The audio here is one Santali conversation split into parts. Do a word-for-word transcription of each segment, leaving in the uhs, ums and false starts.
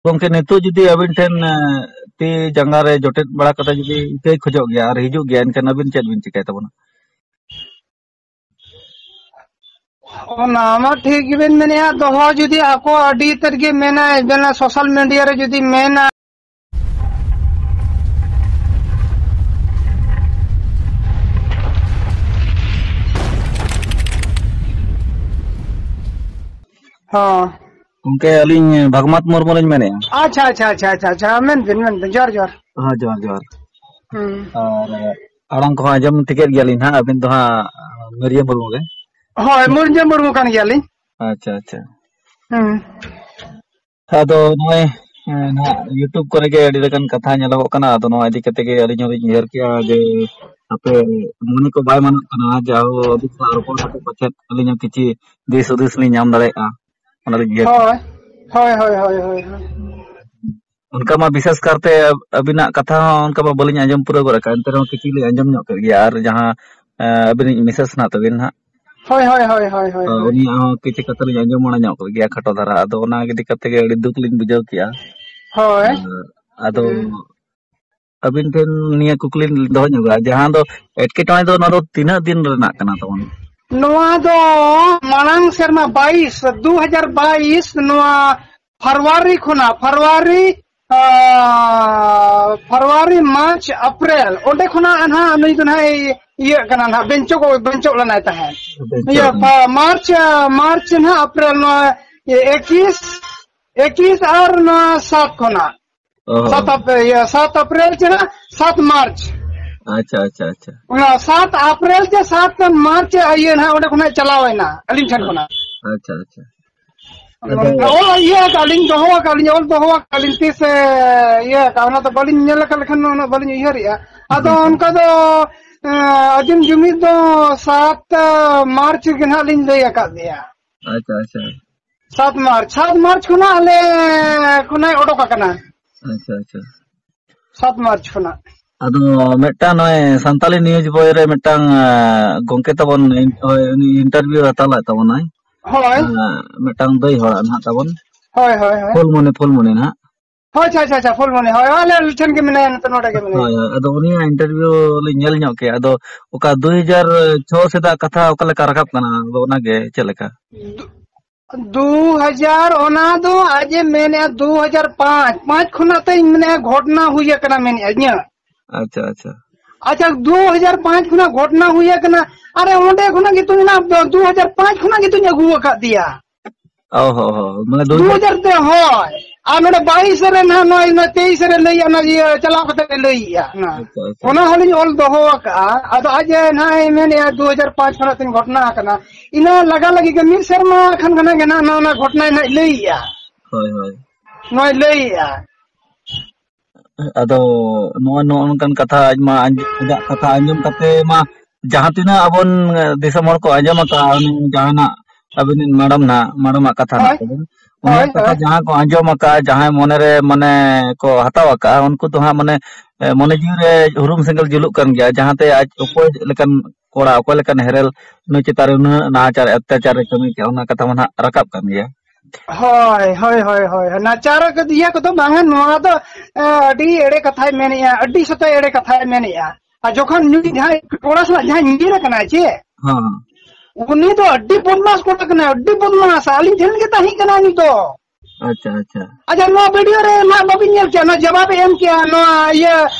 ᱜᱚᱢᱠᱮ, ᱱᱤᱛᱚᱜ ᱡᱩᱫᱤ ᱟᱹᱵᱤᱱ ᱴᱷᱮᱱ, ᱮ, ᱛᱤ ᱡᱟᱸᱜᱟ ᱨᱮ ᱡᱚᱴᱮᱫ ᱵᱟᱲᱟ ᱠᱟᱛᱮ ᱡᱩᱫᱤ ᱤᱠᱟᱹᱭ ᱠᱷᱚᱡᱚᱜ ᱜᱮᱭᱟ ᱟᱨ ᱦᱤᱡᱩᱜ ᱜᱮᱭᱟ, ᱮᱱᱠᱷᱟᱱ ᱟᱹᱵᱤᱱ ᱪᱮᱫ ᱵᱤᱱ ᱪᱤᱠᱟᱹᱭ ᱛᱟᱵᱚᱱᱟ? ᱚᱱᱟ ᱢᱟ ᱴᱷᱤᱠ ᱜᱮᱵᱮᱱ ᱢᱮᱱᱮᱫᱼᱟ, ᱫᱚᱦᱚ ᱡᱩᱫᱤ ᱟᱠᱚ ᱟᱹᱰᱤ ᱛᱮᱫ ᱜᱮ ᱢᱮᱱᱟ, ᱢᱮᱱᱟ ᱥᱳᱥᱟᱞ ᱢᱤᱰᱤᱭᱟ ᱨᱮ ᱡᱩᱫᱤ ᱢᱮᱱᱟ᱾ ᱦᱚᱸ᱾ ᱜᱚᱢᱠᱮ, ᱟᱹᱞᱤᱧ ᱵᱷᱟᱜᱽᱢᱟᱛ ᱢᱩᱨᱢᱩ ᱞᱤᱧ ᱢᱮᱱᱮᱫᱼᱟ᱾ ᱟᱪᱪᱷᱟ, ᱟᱪᱪᱷᱟ, ᱟᱪᱪᱷᱟ, ᱟᱪᱪᱷᱟ, ᱟᱪᱪᱷᱟ, ᱢᱮᱱ ᱵᱤᱱ, ᱢᱮᱱ ᱵᱤᱱ, ᱡᱚᱦᱟᱨ, ᱡᱚᱦᱟᱨ᱾ ᱦᱮᱸ, ᱡᱚᱦᱟᱨ, ᱡᱚᱦᱟᱨ᱾ ᱦᱩᱸ᱾ ᱟᱨ ᱟᱲᱟᱝ ᱠᱚᱦᱚᱸ ᱟᱸᱡᱚᱢ ᱴᱷᱤᱠᱮᱫ ᱜᱮᱭᱟᱞᱤᱧ ᱦᱟᱸᱜ, ᱟᱹᱵᱤᱱ ᱫᱚ ᱦᱟᱸᱜ ᱢᱟᱹᱨᱤᱭᱟᱹ ᱢᱩᱨᱢᱩ ᱜᱮ᱾ ᱦᱳᱭ, ᱢᱟᱹᱨᱤᱭᱟᱹ ᱢᱩᱨᱢᱩ ᱠᱟᱱ ᱜᱮᱭᱟᱞᱤᱧ᱾ ᱟᱪᱪᱷᱟ, ᱟᱪᱪᱷᱟ᱾ ᱦᱩᱸ᱾ ᱟᱫᱚ ᱱᱚᱜᱼᱚᱭ, ᱮᱸ, ᱱᱟᱦᱟᱜ YouTube ᱠᱚᱨᱮ ᱜᱮ ᱟᱹᱰᱤ ᱞᱮᱠᱟᱱ ᱠᱟᱛᱷᱟ ᱧᱮᱞᱚᱜᱚᱜ ᱠᱟᱱᱟ᱾ ᱟᱫᱚ ᱱᱚᱣᱟ ᱤᱫᱤ ᱠᱟᱛᱮ ᱜᱮ ᱟᱹᱞᱤᱧ ᱦᱚᱸᱞᱤᱧ ᱩᱭᱦᱟᱹᱨ ᱠᱮᱜᱼᱟ ᱡᱮ ᱦᱟᱯᱮ ᱢᱚᱱᱮ ᱠᱚ ᱵᱟᱭ ᱢᱟᱱᱚᱜ ᱠᱟᱱᱟ, ᱡᱟᱦᱳ ᱟᱹᱵᱤᱱ ᱥᱟᱞᱟᱜ ᱨᱚᱯᱚᱲ ᱠᱟᱛᱮ ᱯᱟᱪᱮᱫ ᱟᱹᱞᱤᱧ ᱦᱚᱸ ᱠᱤᱪᱷᱤ ᱫᱤᱥ ᱦᱩᱫᱤᱥ ᱞᱤᱧ ᱧᱟᱢ ᱫᱟᱲᱮᱭᱟᱜᱼᱟ, ᱚᱱᱟ ᱞᱤᱧ ᱩᱭᱦᱟᱹᱨ ᱠᱮᱜᱼᱟ᱾ ᱦᱳᱭ, ᱦᱳᱭ, ᱦᱳᱭ, ᱦᱳᱭ, ᱦᱳᱭ, ᱦᱳᱭ᱾ ᱚᱱᱠᱟ ᱢᱟ ᱵᱤᱥᱮᱥ ᱠᱟᱨᱛᱮ ᱟᱹᱵᱤᱱᱟᱜ ᱠᱟᱛᱷᱟ ᱦᱚᱸ ᱚᱱᱠᱟ ᱢᱟ ᱵᱟᱹᱞᱤᱧ ᱟᱸᱡᱚᱢ ᱯᱩᱨᱟᱹᱣ ᱜᱚᱫ ᱟᱠᱟᱫ, ᱮᱱᱛᱮ ᱨᱮᱦᱚᱸ ᱠᱤᱪᱷᱤ ᱞᱤᱧ ᱟᱸᱡᱚᱢ ᱧᱚᱜ ᱠᱮᱫ ᱜᱮᱭᱟ᱾ ᱟᱨ ᱡᱟᱦᱟᱸ, ᱮᱸ, ᱟᱹᱵᱤᱱᱤᱡ ᱢᱤᱥᱮᱥ ᱦᱮᱱᱟᱜ ᱛᱟᱹᱵᱤᱱ ᱦᱟᱸᱜ, ᱦᱳᱭ, ᱦᱳᱭ, ᱦᱳᱭ, ᱦᱳᱭ, ᱦᱳᱭ, ᱛᱚ, ᱦᱳᱭ᱾ ᱩᱱᱤᱭᱟᱜ ᱦᱚᱸ ᱠᱤᱪᱷᱩ ᱠᱟᱛᱷᱟ ᱞᱤᱧ ᱟᱸᱡᱚᱢ ᱵᱟᱲᱟ ᱧᱚᱜ ᱠᱮᱫ ᱜᱮᱭᱟ ᱠᱷᱟᱴᱚ ᱫᱷᱟᱨᱟ, ᱟᱫᱚ ᱚᱱᱟ ᱤᱫᱤ ᱠᱟᱛᱮ ᱜᱮ ᱟᱹᱰᱤ ᱫᱩᱠ ᱞᱤᱧ ᱵᱩᱡᱷᱟᱹᱣ ᱠᱮᱜᱼᱟ᱾ ᱦᱳᱭ᱾ ᱟᱨ ᱟᱫᱚ ᱦᱩᱸ᱾ ᱟᱹᱵᱤᱱ ᱴᱷᱮᱱ ᱱᱤᱭᱟᱹ ᱠᱩᱠᱞᱤ ᱞᱤᱧ ᱫᱚᱦᱚ ᱧᱚᱜᱟ, ᱡᱟᱦᱟᱸ ᱫᱚ ᱮᱴᱠᱮᱴᱚᱬᱮ ᱫᱚ ᱱᱚᱣᱟ ᱫᱚ ᱛᱤᱱᱟᱹᱜ ᱫᱤᱱ ᱨᱮᱱᱟᱜ ᱠᱟᱱᱟ ᱛᱟᱵᱚᱱ? ᱱᱚᱣᱟ ᱫᱚ ᱢᱟᱲᱟᱝ ᱥᱮᱨᱢᱟ ᱵᱟᱭᱤᱥ, ᱫᱩ ᱦᱟᱡᱟᱨ ᱵᱟᱭᱤᱥ, ᱱᱚᱣᱟ ᱯᱷᱮᱵᱽᱨᱩᱣᱟᱨᱤ ᱠᱷᱚᱱᱟᱜ, ᱯᱷᱮᱵᱽᱨᱩᱣᱟᱨᱤ, ᱟᱸ, ᱯᱷᱮᱵᱽᱨᱩᱣᱟᱨᱤ, ᱢᱟᱨᱪ, ᱮᱯᱨᱤᱞ, ᱚᱸᱰᱮ ᱠᱷᱚᱱᱟᱜ ᱱᱟᱦᱟᱜ ᱱᱩᱭ ᱫᱚ ᱱᱟᱦᱟᱜ ᱤᱭᱟᱹᱜ ᱠᱟᱱᱟ ᱱᱟᱦᱟᱜ, ᱵᱮᱧᱪᱚᱜ, ᱵᱮᱧᱪᱚᱜ ᱞᱮᱱᱟᱭ ᱛᱟᱦᱮᱸᱫ᱾ ᱵᱮᱧᱪᱚᱜ ᱤᱭᱟᱹ, ᱞᱮᱱᱟ᱾ ᱯᱟ-, ᱢᱟᱨᱪ, ᱢᱟᱨᱪ ᱱᱟᱦᱟᱜ, ᱮᱯᱨᱤᱞ, ᱱᱚᱣᱟ ᱮᱠᱤᱥ, ᱮᱠᱤᱥ ᱟᱨ ᱱᱚᱣᱟ ᱥᱟᱛ ᱠᱷᱚᱱᱟᱜ᱾ ᱚ᱾ ᱥᱟᱛ ᱟᱯ-, ᱤᱭᱟᱹ, ᱥᱟᱛ ᱮᱯᱨᱤᱞ ᱪᱮ ᱱᱟᱦᱟᱜ ᱥᱟᱛ ᱢᱟᱨᱪ᱾ ᱟᱪᱪᱷᱟ, ᱟᱪᱪᱷᱟ, ᱟᱪᱪᱷᱟ᱾ ᱚᱱᱟ ᱥᱟᱛ ᱮᱯᱨᱤᱞ ᱪᱮ ᱥᱟᱛ ᱢᱟᱨᱪ ᱤᱭᱟᱹ ᱱᱟᱦᱟᱜ ᱚᱸᱰᱮ ᱠᱷᱚᱱᱟᱜ ᱪᱟᱞᱟᱣ ᱮᱱᱟ ᱟᱹᱞᱤᱧ ᱴᱷᱮᱱ ᱠᱷᱚᱱᱟᱜ᱾ ᱟᱪᱪᱷᱟ, ᱟᱪᱪᱷᱟ᱾ ᱟᱫᱚ ᱚᱞ ᱤᱭᱟᱹ ᱟᱠᱟᱫ ᱞᱤᱧ, ᱫᱚᱦᱚ ᱟᱠᱟᱫ ᱞᱤᱧ, ᱚᱞ ᱫᱚᱦᱚ ᱟᱠᱟᱫ ᱞᱤᱧ, ᱛᱤᱥ, ᱮ, ᱤᱭᱟᱹ ᱟᱠᱟᱫ, ᱚᱱᱟ ᱫᱚ ᱵᱟᱹᱞᱤᱧ ᱧᱮᱞ ᱟᱠᱟᱫ ᱞᱮᱠᱷᱟᱱ ᱩᱱᱟᱹᱜ ᱵᱟᱹᱞᱤᱧ ᱩᱭᱦᱟᱹᱨᱮᱜᱼᱟ᱾ ᱟᱫᱚ ᱦᱮᱸ, ᱦᱮᱸ᱾ ᱚᱱᱠᱟ ᱫᱚ, ᱮ, ᱟᱹᱫᱤᱢ ᱡᱩᱢᱤᱫ ᱫᱚ ᱥᱟᱛ ᱢᱟᱨᱪ ᱜᱮ ᱱᱟᱦᱟᱜ ᱞᱤᱧ ᱞᱟᱹᱭ ᱟᱠᱟᱫ ᱫᱮᱭᱟ᱾ ᱟᱪᱪᱷᱟ, ᱟᱪᱪᱷᱟ᱾ ᱥᱟᱛ ᱢᱟᱨᱪ, ᱥᱟᱛ ᱢᱟᱨᱪ ᱠᱷᱚᱱᱟᱜ ᱟᱞᱮ ᱠᱷᱚᱱᱟᱜ ᱚᱰᱚᱠ ᱟᱠᱟᱱᱟ᱾ ᱟᱪᱪᱷᱟ, ᱟᱪᱪᱷᱟ᱾ ᱥᱟᱛ ᱢᱟᱨᱪ ᱠᱷᱚᱱᱟᱜ᱾ ᱟᱫᱚ ᱢᱤᱫᱴᱟᱝ ᱱᱚᱜᱼᱚᱭ ᱥᱟᱱᱛᱟᱞᱤ ᱱᱤᱭᱩᱡᱽ ᱵᱚᱭ ᱨᱮ ᱢᱤᱫᱴᱟᱝ, ᱟᱸ, ᱜᱚᱝᱠᱮ ᱛᱟᱵᱚᱱ ᱤᱱ-, ᱦᱳᱭ, ᱩᱱᱤ ᱤᱱᱴᱟᱨᱵᱷᱤᱭᱩ ᱦᱟᱛᱟᱣ ᱞᱮᱫ ᱛᱟᱵᱚᱱᱟᱭ᱾ ᱦᱳᱭ᱾ ᱟᱸ, ᱢᱤᱫᱴᱟᱝ ᱫᱟᱹᱭ ᱦᱚᱲᱟᱜ ᱱᱟᱦᱟᱜ ᱛᱟᱵᱚᱱ᱾ ᱦᱳᱭ, ᱦᱳᱭ, ᱦᱳᱭ᱾ ᱯᱷᱩᱞ ᱢᱚᱱᱮ, ᱯᱷᱩᱞ ᱢᱚᱱᱮ ᱱᱟᱦᱟᱜ᱾ ᱦᱳᱭ, ᱟᱪᱪᱷᱟ, ᱟᱪᱪᱷᱟ, ᱟᱪᱪᱷᱟ, ᱯᱷᱩᱞ ᱢᱚᱱᱮ᱾ ᱦᱳᱭ, ᱟᱞᱮ ᱴᱷᱮᱱ ᱜᱮ ᱢᱮᱱᱟᱭᱟ, ᱱᱚᱛᱮ, ᱱᱚᱰᱮ ᱜᱮ ᱢᱮᱱᱟᱭᱟ᱾ ᱦᱳᱭ, ᱦᱳᱭ᱾ ᱟᱫᱚ ᱩᱱᱤᱭᱟᱜ interview ᱞᱤᱧ ᱧᱮᱞ ᱧᱚᱜ ᱠᱮᱜᱼᱟ᱾ ᱟᱫᱚ ᱚᱠᱟ ᱫᱩᱭ ᱦᱟᱡᱟᱨ ᱪᱷᱚ ᱥᱮᱫᱟᱜ ᱠᱟᱛᱷᱟ ᱚᱠᱟ ᱞᱮᱠᱟ ᱨᱟᱠᱟᱵ ᱠᱟᱱᱟ? ᱟᱫᱚ ᱚᱱᱟᱜᱮ ᱪᱮᱫ ᱞᱮᱠᱟ? ᱫᱩ, ᱫᱩ ᱦᱟᱡᱟᱨ, ᱚᱱᱟ ᱫᱚ ᱟᱡ ᱮ ᱢᱮᱱᱮᱜᱼᱟ, ᱫᱩ ᱦᱟᱡᱟᱨ ᱯᱟᱸᱪ, ᱯᱟᱸᱪ ᱠᱷᱚᱱᱟᱜ ᱛᱚᱧ ᱢᱮᱱᱮᱜᱼᱟ, ᱜᱷᱚᱴᱱᱟ ᱦᱩᱭ ᱟᱠᱟᱱᱟ ᱢᱮᱱᱮᱜᱼᱟ, ᱤᱧᱟᱹᱜ᱾ ᱟᱪᱪᱷᱟ, ᱟᱪᱪᱷᱟ᱾ ᱟᱪᱪᱷᱟ, ᱫᱩ ᱦᱟᱡᱟᱨ ᱯᱟᱸᱪ ᱠᱷᱚᱱᱟᱜ ᱜᱷᱚᱴᱱᱟ ᱦᱩᱭ ᱟᱠᱟᱱᱟ᱾ ᱟᱨᱮ, ᱚᱸᱰᱮ ᱠᱷᱚᱱᱟᱜ ᱜᱮᱛᱚᱧ ᱚᱱᱟ ᱫᱩ ᱦᱟᱡᱟᱨ ᱯᱟᱸᱪ ᱠᱷᱚᱱᱟᱜ ᱜᱮᱛᱚᱧ ᱟᱹᱜᱩ ᱟᱠᱟᱫ ᱫᱮᱭᱟ᱾ ᱚ ᱦᱚ ᱦᱚ, ᱢᱟᱱᱮ ᱫᱩ ᱦᱟᱡᱟᱨ ᱫᱩ ᱦᱟᱡᱟᱨ ᱛᱮ, ᱦᱳᱭ᱾ ᱟᱨ ᱱᱚᱰᱮ ᱵᱟᱭᱤᱥ ᱨᱮ ᱱᱟᱦᱟᱜ, ᱱᱚᱜᱼᱚᱭ, ᱱᱚᱜᱼᱚᱭ ᱛᱮᱭᱤᱥ ᱨᱮ ᱞᱟᱹᱭᱮᱜᱼᱟ, ᱚᱱᱟ ᱤᱭᱟᱹ ᱪᱟᱞᱟᱣ ᱠᱟᱛᱮ ᱮ ᱞᱟᱹᱭᱮᱜᱼᱟ, ᱚᱱᱟ᱾ ᱟᱪᱪᱷᱟ, ᱟᱪᱪᱷᱟ᱾ ᱚᱱᱟ ᱦᱚᱸᱞᱤᱧ ᱚᱞ ᱫᱚᱦᱚ ᱟᱠᱟᱜᱼᱟ᱾ ᱟᱫᱚ ᱟᱡ ᱮ ᱱᱟᱦᱟᱜ ᱮ ᱢᱮᱱᱮᱜᱼᱟ, ᱫᱩ ᱦᱟᱡᱟᱨ ᱯᱟᱸᱪ ᱠᱷᱚᱱᱟᱜ ᱛᱤᱧ ᱜᱷᱚᱴᱱᱟ ᱟᱠᱟᱱᱟ᱾ ᱤᱱᱟᱹ ᱞᱟᱜᱟ ᱞᱟᱹᱜᱤᱫ ᱜᱮ ᱢᱤᱫ ᱥᱮᱨᱢᱟ ᱠᱷᱟᱱ ᱜᱮ ᱱᱟᱦᱟᱜ ᱱᱚᱣᱟ, ᱱᱚᱣᱟ ᱜᱷᱚᱴᱱᱟᱭ ᱱᱟᱦᱟᱜ ᱞᱟᱹᱭᱮᱜᱼᱟ᱾ ᱦᱳᱭ, ᱦᱳᱭ᱾ ᱱᱚᱣᱟᱭ ᱞᱟᱹᱭᱮᱜᱼᱟ᱾ ᱟᱫᱚ ᱱᱚᱜᱼᱚᱭ ᱱᱚᱜᱼᱚ ᱱᱚᱝᱠᱟᱱ ᱠᱟᱛᱷᱟ, ᱟᱡ ᱢᱟ ᱟᱸᱡ-, ᱟᱡᱟᱜ ᱠᱟᱛᱷᱟ ᱟᱸᱡᱚᱢ ᱠᱟᱛᱮ ᱢᱟ ᱡᱟᱦᱟᱸ ᱛᱤᱱᱟᱹᱜ ᱟᱵᱚᱱ, ᱮ, ᱫᱤᱥᱚᱢ ᱦᱚᱲ ᱠᱚ ᱟᱸᱡᱚᱢ ᱟᱠᱟᱫᱼᱟ, ᱩᱱᱤ ᱡᱟᱦᱟᱱᱟᱜ ᱟᱵᱤᱱᱤᱡ ᱢᱮᱰᱟᱢ ᱱᱟᱦᱟᱜ, ᱢᱮᱰᱟᱢᱟᱜ ᱠᱟᱛᱷᱟ ᱱᱟᱦᱟᱜ ᱦᱳᱭ᱾ ᱛᱟᱵᱚᱱ, ᱦᱳᱭ, ᱩᱱᱤᱭᱟᱜ ᱠᱟᱛᱷᱟ ᱦᱳᱭ᱾ ᱡᱟᱦᱟᱸ ᱠᱚ ᱟᱸᱡᱚᱢ ᱟᱠᱟᱫᱼᱟ, ᱡᱟᱦᱟᱸᱭ ᱢᱚᱱᱮ ᱨᱮ ᱢᱟᱱᱮ ᱠᱚ ᱦᱟᱛᱟᱣ ᱟᱠᱟᱫᱼᱟ, ᱩᱱᱠᱩ ᱫᱚ ᱦᱟᱸᱜ ᱢᱟᱱᱮ, ᱮ, ᱢᱚᱱᱮ ᱡᱤᱣᱤ ᱨᱮ ᱦᱩᱨᱩᱢ ᱥᱮᱸᱜᱮᱞ ᱡᱩᱞᱩᱜ ᱠᱟᱱ ᱜᱮᱭᱟ, ᱡᱟᱦᱟᱸᱛᱮ ᱟᱡ ᱚᱠᱚᱭ ᱞᱮᱠᱟᱱ ᱠᱚᱲᱟ, ᱚᱠᱚᱭ ᱞᱮᱠᱟᱱ ᱦᱮᱨᱮᱞ ᱱᱩᱭ ᱪᱮᱛᱟᱱ ᱨᱮ ᱩᱱᱟᱹᱜ ᱱᱟᱦᱟᱪᱟᱨ ᱚᱛᱛᱟᱪᱟᱨ ᱮ ᱠᱟᱹᱢᱤ ᱠᱮᱜᱼᱟ, ᱚᱱᱟ ᱠᱟᱛᱷᱟ ᱢᱟ ᱱᱟᱦᱟᱜ ᱨᱟᱠᱟᱵ ᱠᱟᱱ ᱜᱮᱭᱟ᱾ ᱦᱳᱭ, ᱦᱳᱭ, ᱦᱳᱭ, ᱦᱳᱭ᱾ ᱱᱟᱪᱟᱨ ᱤᱭᱟᱹ ᱠᱚᱫᱚ ᱵᱟᱝᱟ, ᱱᱚᱣᱟ ᱫᱚ, ᱮ, ᱟᱹᱰᱤ ᱮᱲᱮ ᱠᱟᱛᱷᱟᱭ ᱢᱮᱱᱮᱜᱼᱟ, ᱟᱹᱰᱤ ᱥᱚᱛᱮ ᱮᱲᱮ ᱠᱟᱛᱷᱟᱭ ᱢᱮᱱᱮᱜᱼᱟ᱾ ᱟᱨ ᱡᱚᱠᱷᱚᱱ ᱱᱩᱭ ᱡᱟᱦᱟᱸᱭ ᱠᱚᱲᱟ ᱥᱟᱞᱟᱜ ᱡᱟᱦᱟᱸᱭ ᱧᱤᱨ ᱟᱠᱟᱱᱟᱭ ᱪᱮ, ᱦᱮᱸ, ᱦᱮᱸ᱾ ᱩᱱᱤ ᱫᱚ ᱟᱹᱰᱤ ᱵᱚᱫᱢᱟᱥ ᱠᱚᱲᱟ ᱠᱟᱱᱟᱭ, ᱟᱹᱰᱤ ᱵᱚᱫᱢᱟᱥ᱾ ᱟᱹᱞᱤᱧ ᱴᱷᱮᱱ ᱜᱮ ᱛᱟᱦᱮᱸ ᱠᱟᱱᱟ ᱩᱱᱤ ᱫᱚ᱾ ᱟᱪᱪᱷᱟ, ᱟᱪᱪᱷᱟ᱾ ᱟᱪᱪᱷᱟ, ᱱᱚᱣᱟ video ᱨᱮ ᱱᱟᱜ ᱵᱟᱵᱤᱱ ᱧᱮᱞ ᱠᱮᱜᱼᱟ, ᱱᱚᱣᱟ ᱡᱚᱵᱟᱵᱮ ᱮᱢ ᱠᱮᱜᱼᱟ, ᱱᱚᱣᱟ ᱤᱭᱟᱹ,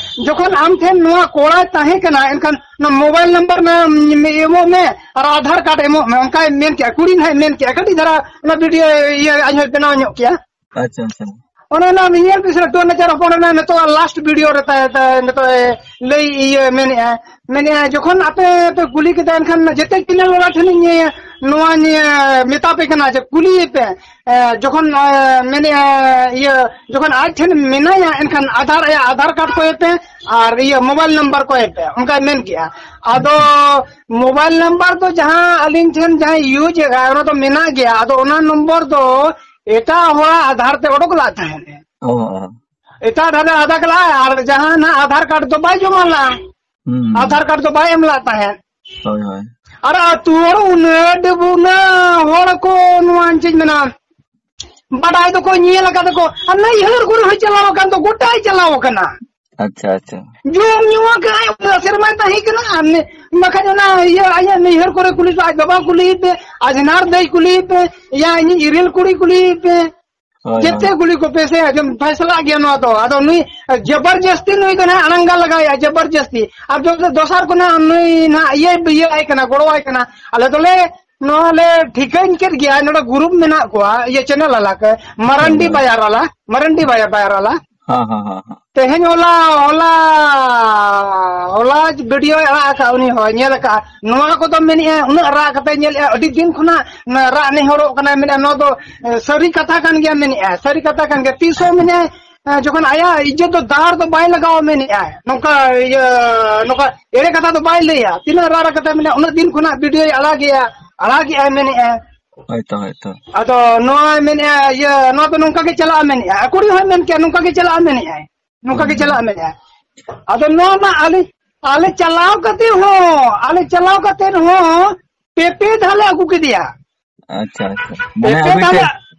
ᱡᱚᱠᱷᱚᱱ ᱟᱢ ᱴᱷᱮᱱ ᱱᱚᱣᱟ ᱠᱚᱲᱟᱭ ᱛᱟᱦᱮᱸ ᱠᱟᱱᱟ, ᱮᱱᱠᱷᱟᱱ ᱚᱱᱟ mobile number ᱱᱟ ᱮᱢᱚᱜ ᱢᱮ ᱟᱨ ᱟᱫᱷᱟᱨ card ᱮᱢᱚᱜ ᱢᱮ, ᱚᱱᱠᱟᱭ ᱢᱮᱱ ᱠᱮᱜᱼᱟ, ᱠᱩᱲᱤ ᱱᱟᱦᱟᱜ ᱢᱮᱱ ᱠᱮᱜᱼᱟ᱾ ᱠᱟᱹᱴᱤᱡ ᱫᱷᱟᱨᱟ ᱚᱱᱟ video ᱤᱭᱟᱹ ᱟᱡ ᱦᱚᱸᱭ ᱵᱮᱱᱟᱣ ᱧᱚᱜ ᱠᱮᱜᱼᱟ᱾ ᱟᱪᱪᱷᱟ, ᱟᱪᱪᱷᱟ᱾ ᱚᱱᱮ ᱚᱱᱟ ᱧᱮᱞ ᱵᱤᱱ ᱥᱮ, ᱴᱩᱣᱟᱹᱨ ᱱᱟᱪᱟᱨ ᱦᱚᱯᱚᱱ ᱨᱮᱱᱟᱜ ᱱᱤᱛᱚᱜ last video ᱨᱮ ᱛᱟᱭ, ᱛᱟᱭ ᱱᱤᱛᱚᱜ ᱮ ᱞᱟᱹᱭ ᱤᱭᱟᱹ ᱢᱮᱱᱮᱜᱼᱟ, ᱢᱮᱱᱮᱜᱼᱟ, ᱡᱚᱠᱷᱚᱱ ᱟᱯᱮ ᱯᱮ ᱠᱩᱞᱤ ᱠᱮᱫᱟ, ᱮᱱᱠᱷᱟᱱ ᱡᱮᱛᱮ channel ᱵᱟᱞᱟ ᱴᱷᱮᱱᱤᱧ ᱱᱚᱣᱟᱧ ᱢᱮᱛᱟ ᱯᱮ ᱠᱟᱱᱟ ᱡᱮ ᱠᱩᱞᱤᱭᱮ ᱯᱮ᱾ ᱮ, ᱡᱚᱠᱷᱚᱱ, ᱮ, ᱢᱮᱱᱮᱜᱼᱟ, ᱤᱭᱟᱹ, ᱡᱚᱠᱷᱚᱱ ᱟᱡ ᱴᱷᱮᱱ ᱢᱮᱱᱟᱭᱟ, ᱮᱱᱠᱷᱟᱱ ᱟᱫᱷᱟᱨ, ᱟᱭᱟᱜ ᱟᱫᱷᱟᱨ card ᱠᱚᱭ ᱯᱮ ᱟᱨ ᱤᱭᱟᱹ mobile number ᱠᱚᱭ ᱯᱮ, ᱚᱱᱠᱟᱭ ᱢᱮᱱ ᱠᱮᱜᱼᱟ᱾ ᱟᱫᱚ mobile number ᱫᱚ ᱡᱟᱦᱟᱸ ᱟᱹᱞᱤᱧ ᱴᱷᱮᱱ ᱡᱟᱦᱟᱸᱭ use ᱮᱫᱟ, ᱚᱱᱟ ᱫᱚ ᱢᱮᱱᱟᱜ ᱜᱮᱭᱟ᱾ ᱟᱫᱚ ᱚᱱᱟ ᱱᱚᱢᱵᱚᱨ ᱫᱚ ᱮᱴᱟᱜ ᱦᱚᱲᱟᱜ ᱟᱫᱷᱟᱨ ᱛᱮ ᱚᱰᱚᱠ ᱞᱟᱜ ᱛᱟᱦᱮᱸᱱ᱾ ᱚ, ᱚ᱾ ᱮᱴᱟᱜ ᱟᱫᱷᱟᱨ ᱛᱮ ᱟᱫᱷᱟᱨ ᱠᱟᱜ ᱞᱟᱜ, ᱟᱨ ᱡᱟᱦᱟᱸ ᱱᱟᱜ ᱟᱫᱷᱟᱨ card ᱫᱚ ᱵᱟᱭ ᱡᱚᱢᱟ ᱞᱟᱜ᱾ ᱦᱩᱸ᱾ ᱟᱫᱷᱟᱨ card ᱫᱚ ᱵᱟᱭ ᱮᱢ ᱞᱟᱜ ᱛᱟᱦᱮᱸᱫ᱾ ᱦᱳᱭ, ᱦᱳᱭ᱾ ᱟᱨ ᱟᱹᱛᱩ ᱦᱚᱲ ᱩᱱᱟᱹᱜ ᱰᱟᱹᱵᱩ, ᱩᱱᱟᱹᱜ ᱦᱚᱲ ᱠᱚ, ᱱᱚᱣᱟ ᱪᱮᱫ ᱢᱮᱱᱟ, ᱵᱟᱰᱟᱭ ᱫᱚᱠᱚ ᱧᱮᱞ ᱟᱠᱟᱫᱟ ᱠᱚ, ᱟᱨ ᱱᱟᱹᱭᱦᱟᱹᱨ ᱠᱚᱨᱮ ᱦᱚᱸᱭ ᱪᱟᱞᱟᱣ ᱟᱠᱟᱱ ᱫᱚ, ᱜᱚᱴᱟᱭ ᱪᱟᱞᱟᱣ ᱟᱠᱟᱱᱟ᱾ ᱟᱪᱪᱷᱟ, ᱟᱪᱪᱷᱟ᱾ ᱡᱚᱢ ᱧᱩ ᱟᱠᱟᱫ ᱟᱭ, ᱚᱱᱟ ᱥᱮᱨᱢᱟᱭ ᱛᱟᱦᱮᱸ ᱠᱟᱱᱟ, ᱟᱨ ᱱᱮ-, ᱵᱟᱠᱷᱟᱡ ᱚᱱᱟ ᱤᱭᱟᱹ, ᱟᱭᱟᱜ ᱱᱟᱹᱭᱦᱟᱹᱨ ᱠᱚᱨᱮ ᱠᱩᱞᱤ ᱯᱮ, ᱟᱡ ᱵᱟᱵᱟ ᱠᱩᱞᱤᱭᱮ ᱯᱮ, ᱟᱡᱷᱱᱟᱨ ᱫᱟᱹᱭ ᱠᱩᱞᱤᱭᱮ ᱯᱮ, ᱭᱟ ᱤᱧᱤᱡ ᱤᱨᱤᱞ ᱠᱩᱲᱤ ᱠᱩᱞᱤᱭᱮ ᱯᱮ᱾ ᱦᱳᱭ, ᱡᱮᱛᱮ ᱦᱳᱭ᱾ ᱠᱩᱞᱤ ᱠᱚᱯᱮ ᱥᱮ, ᱟᱸᱡᱚᱢ ᱯᱷᱟᱭᱥᱟᱞᱟᱜ ᱜᱮᱭᱟ ᱱᱚᱣᱟ ᱫᱚ᱾ ᱟᱫᱚ ᱱᱩᱭ ᱡᱚᱵᱚᱨᱡᱟᱹᱥᱛᱤ, ᱱᱩᱭ ᱫᱚ ᱱᱟᱦᱟᱜ ᱟᱲᱟᱝᱜᱟ ᱞᱟᱜᱟᱣᱮᱭᱟ, ᱡᱚᱵᱚᱨᱡᱟᱹᱥᱛᱤ᱾ ᱟᱨ ᱫᱚ-, ᱫᱚᱥᱟᱨ ᱠᱚ ᱱᱟᱦᱟᱜ ᱱᱩᱭ ᱱᱟᱦᱟᱜ ᱤᱭᱟᱹ, ᱤᱭᱟᱹ ᱟᱭ ᱠᱟᱱᱟ, ᱜᱚᱲᱚ ᱟᱭ ᱠᱟᱱᱟ᱾ ᱟᱞᱮ ᱫᱚᱞᱮ ᱱᱚᱣᱟ ᱞᱮ ᱴᱷᱤᱠᱟᱹᱧ ᱠᱮᱫ ᱜᱮᱭᱟ, ᱱᱚᱰᱮ ᱜᱩᱨᱩᱯ ᱢᱮᱱᱟᱜ ᱠᱚᱣᱟ, ᱤᱭᱟᱹ ᱪᱮᱱᱮᱞ ᱟᱞᱟ ᱠᱚ, ᱢᱟᱨᱟᱱᱰᱤ ᱦᱳᱭ, ᱦᱳᱭ᱾ ᱵᱟᱭᱟᱨ ᱟᱞᱟ, ᱢᱟᱨᱟᱱᱰᱤ ᱵᱟᱭᱟ-, ᱵᱟᱭᱟᱨ ᱟᱞᱟ᱾ ᱦᱮᱸ, ᱦᱮᱸ, ᱦᱮᱸ, ᱦᱮᱸ᱾ ᱛᱮᱦᱮᱧ ᱦᱚᱞᱟ, ᱦᱚᱞᱟ, ᱦᱚᱞᱟ ᱵᱷᱤᱰᱤᱭᱳᱭ ᱟᱲᱟᱜ ᱟᱠᱟᱫ, ᱩᱱᱤ ᱦᱚᱸ ᱧᱮᱞ ᱟᱠᱟᱫᱼᱟ᱾ ᱱᱚᱣᱟ ᱠᱚᱫᱚ ᱢᱮᱱᱮᱫᱼᱟ, ᱩᱱᱟᱹᱜ ᱨᱟᱜ ᱠᱟᱛᱮ ᱧᱮᱞᱮᱫᱼᱟ, ᱟᱹᱰᱤ ᱫᱤᱱ ᱠᱷᱚᱱᱟᱜ ᱨᱟᱜ ᱱᱮᱦᱚᱨᱚᱜ ᱠᱟᱱᱟᱭ, ᱢᱮᱱᱮᱫᱼᱟ, ᱱᱚᱣᱟ ᱫᱚ, ᱮ, ᱥᱟᱹᱨᱤ ᱠᱟᱛᱷᱟ ᱠᱟᱱ ᱜᱮᱭᱟ, ᱢᱮᱱᱮᱫᱼᱟ, ᱥᱟᱹᱨᱤ ᱠᱟᱛᱷᱟ ᱠᱟᱱ ᱜᱮᱭᱟ᱾ ᱛᱤᱥ ᱦᱚᱸ ᱢᱮᱱᱮᱫᱼᱟ, ᱮ, ᱡᱚᱠᱷᱚᱱ ᱟᱭᱟᱜ ᱤᱡᱽᱡᱚᱛ ᱫᱚ ᱫᱟᱣ ᱫᱚ ᱵᱟᱭ ᱞᱟᱜᱟᱣᱟ, ᱢᱮᱱᱮᱫᱼᱟ, ᱱᱚᱝᱠᱟ, ᱤᱭᱟᱹ, ᱱᱚᱝᱠᱟ ᱮᱲᱮ ᱠᱟᱛᱷᱟ ᱫᱚ ᱵᱟᱭ ᱞᱟᱹᱭᱟ᱾ ᱛᱤᱱᱟᱹᱜ ᱨᱟᱜ ᱠᱟᱛᱮ ᱢᱮᱱᱮᱫᱼᱟ, ᱩᱱᱟᱹᱜ ᱫᱤᱱ ᱠᱷᱚᱱᱟᱜ ᱵᱷᱤᱰᱤᱭᱳᱭ ᱟᱲᱟᱜᱮᱜᱼᱟ, ᱟᱲᱟᱜᱮᱜᱼᱟᱭ, ᱢᱮᱱᱮᱫᱼᱟ᱾ ᱦᱳᱭᱛᱚ, ᱦᱳᱭᱛᱚ᱾ ᱟᱫᱚ ᱱᱚᱣᱟᱭ ᱢᱮᱱᱮᱫᱼᱟ, ᱤᱭᱟᱹ, ᱱᱚᱣᱟ ᱫᱚ ᱱᱚᱝᱠᱟ ᱜᱮ ᱪᱟᱞᱟᱜᱼᱟ, ᱢᱮᱱᱮᱫᱼᱟ᱾ ᱠᱩᱲᱤ ᱦᱚᱸᱭ ᱢᱮᱱ ᱠᱮᱭᱟ, ᱱᱚᱝᱠᱟ ᱜᱮ ᱪᱟᱞᱟᱜᱼᱟ, ᱢᱮᱱᱮᱫᱼᱟᱭ᱾ ᱱᱚᱝᱠᱟ ᱜᱮ ᱦᱩᱸ᱾ ᱪᱟᱞᱟᱜᱼᱟ, ᱢᱮᱱᱮᱫᱼᱟ᱾ ᱟᱫᱚ ᱱᱚᱣᱟ ᱢᱟ ᱟᱞᱮ, ᱟᱞᱮ ᱪᱟᱞᱟᱣ ᱠᱟᱛᱮ ᱦᱚᱸ, ᱟᱞᱮ ᱪᱟᱞᱟᱣ ᱠᱟᱛᱮ ᱦᱚᱸ ᱯᱮ, ᱯᱮ ᱫᱷᱟᱣ ᱞᱮ ᱟᱹᱜᱩ ᱠᱮᱫᱮᱭᱟ᱾ ᱟᱪᱪᱷᱟ, ᱟᱪᱪᱷᱟ᱾ ᱯᱮ, ᱢᱟᱱᱮ ᱯᱮ ᱟᱹᱵᱤᱱ ᱫᱷᱟᱣ ᱞᱮ ᱴᱷᱮᱱ,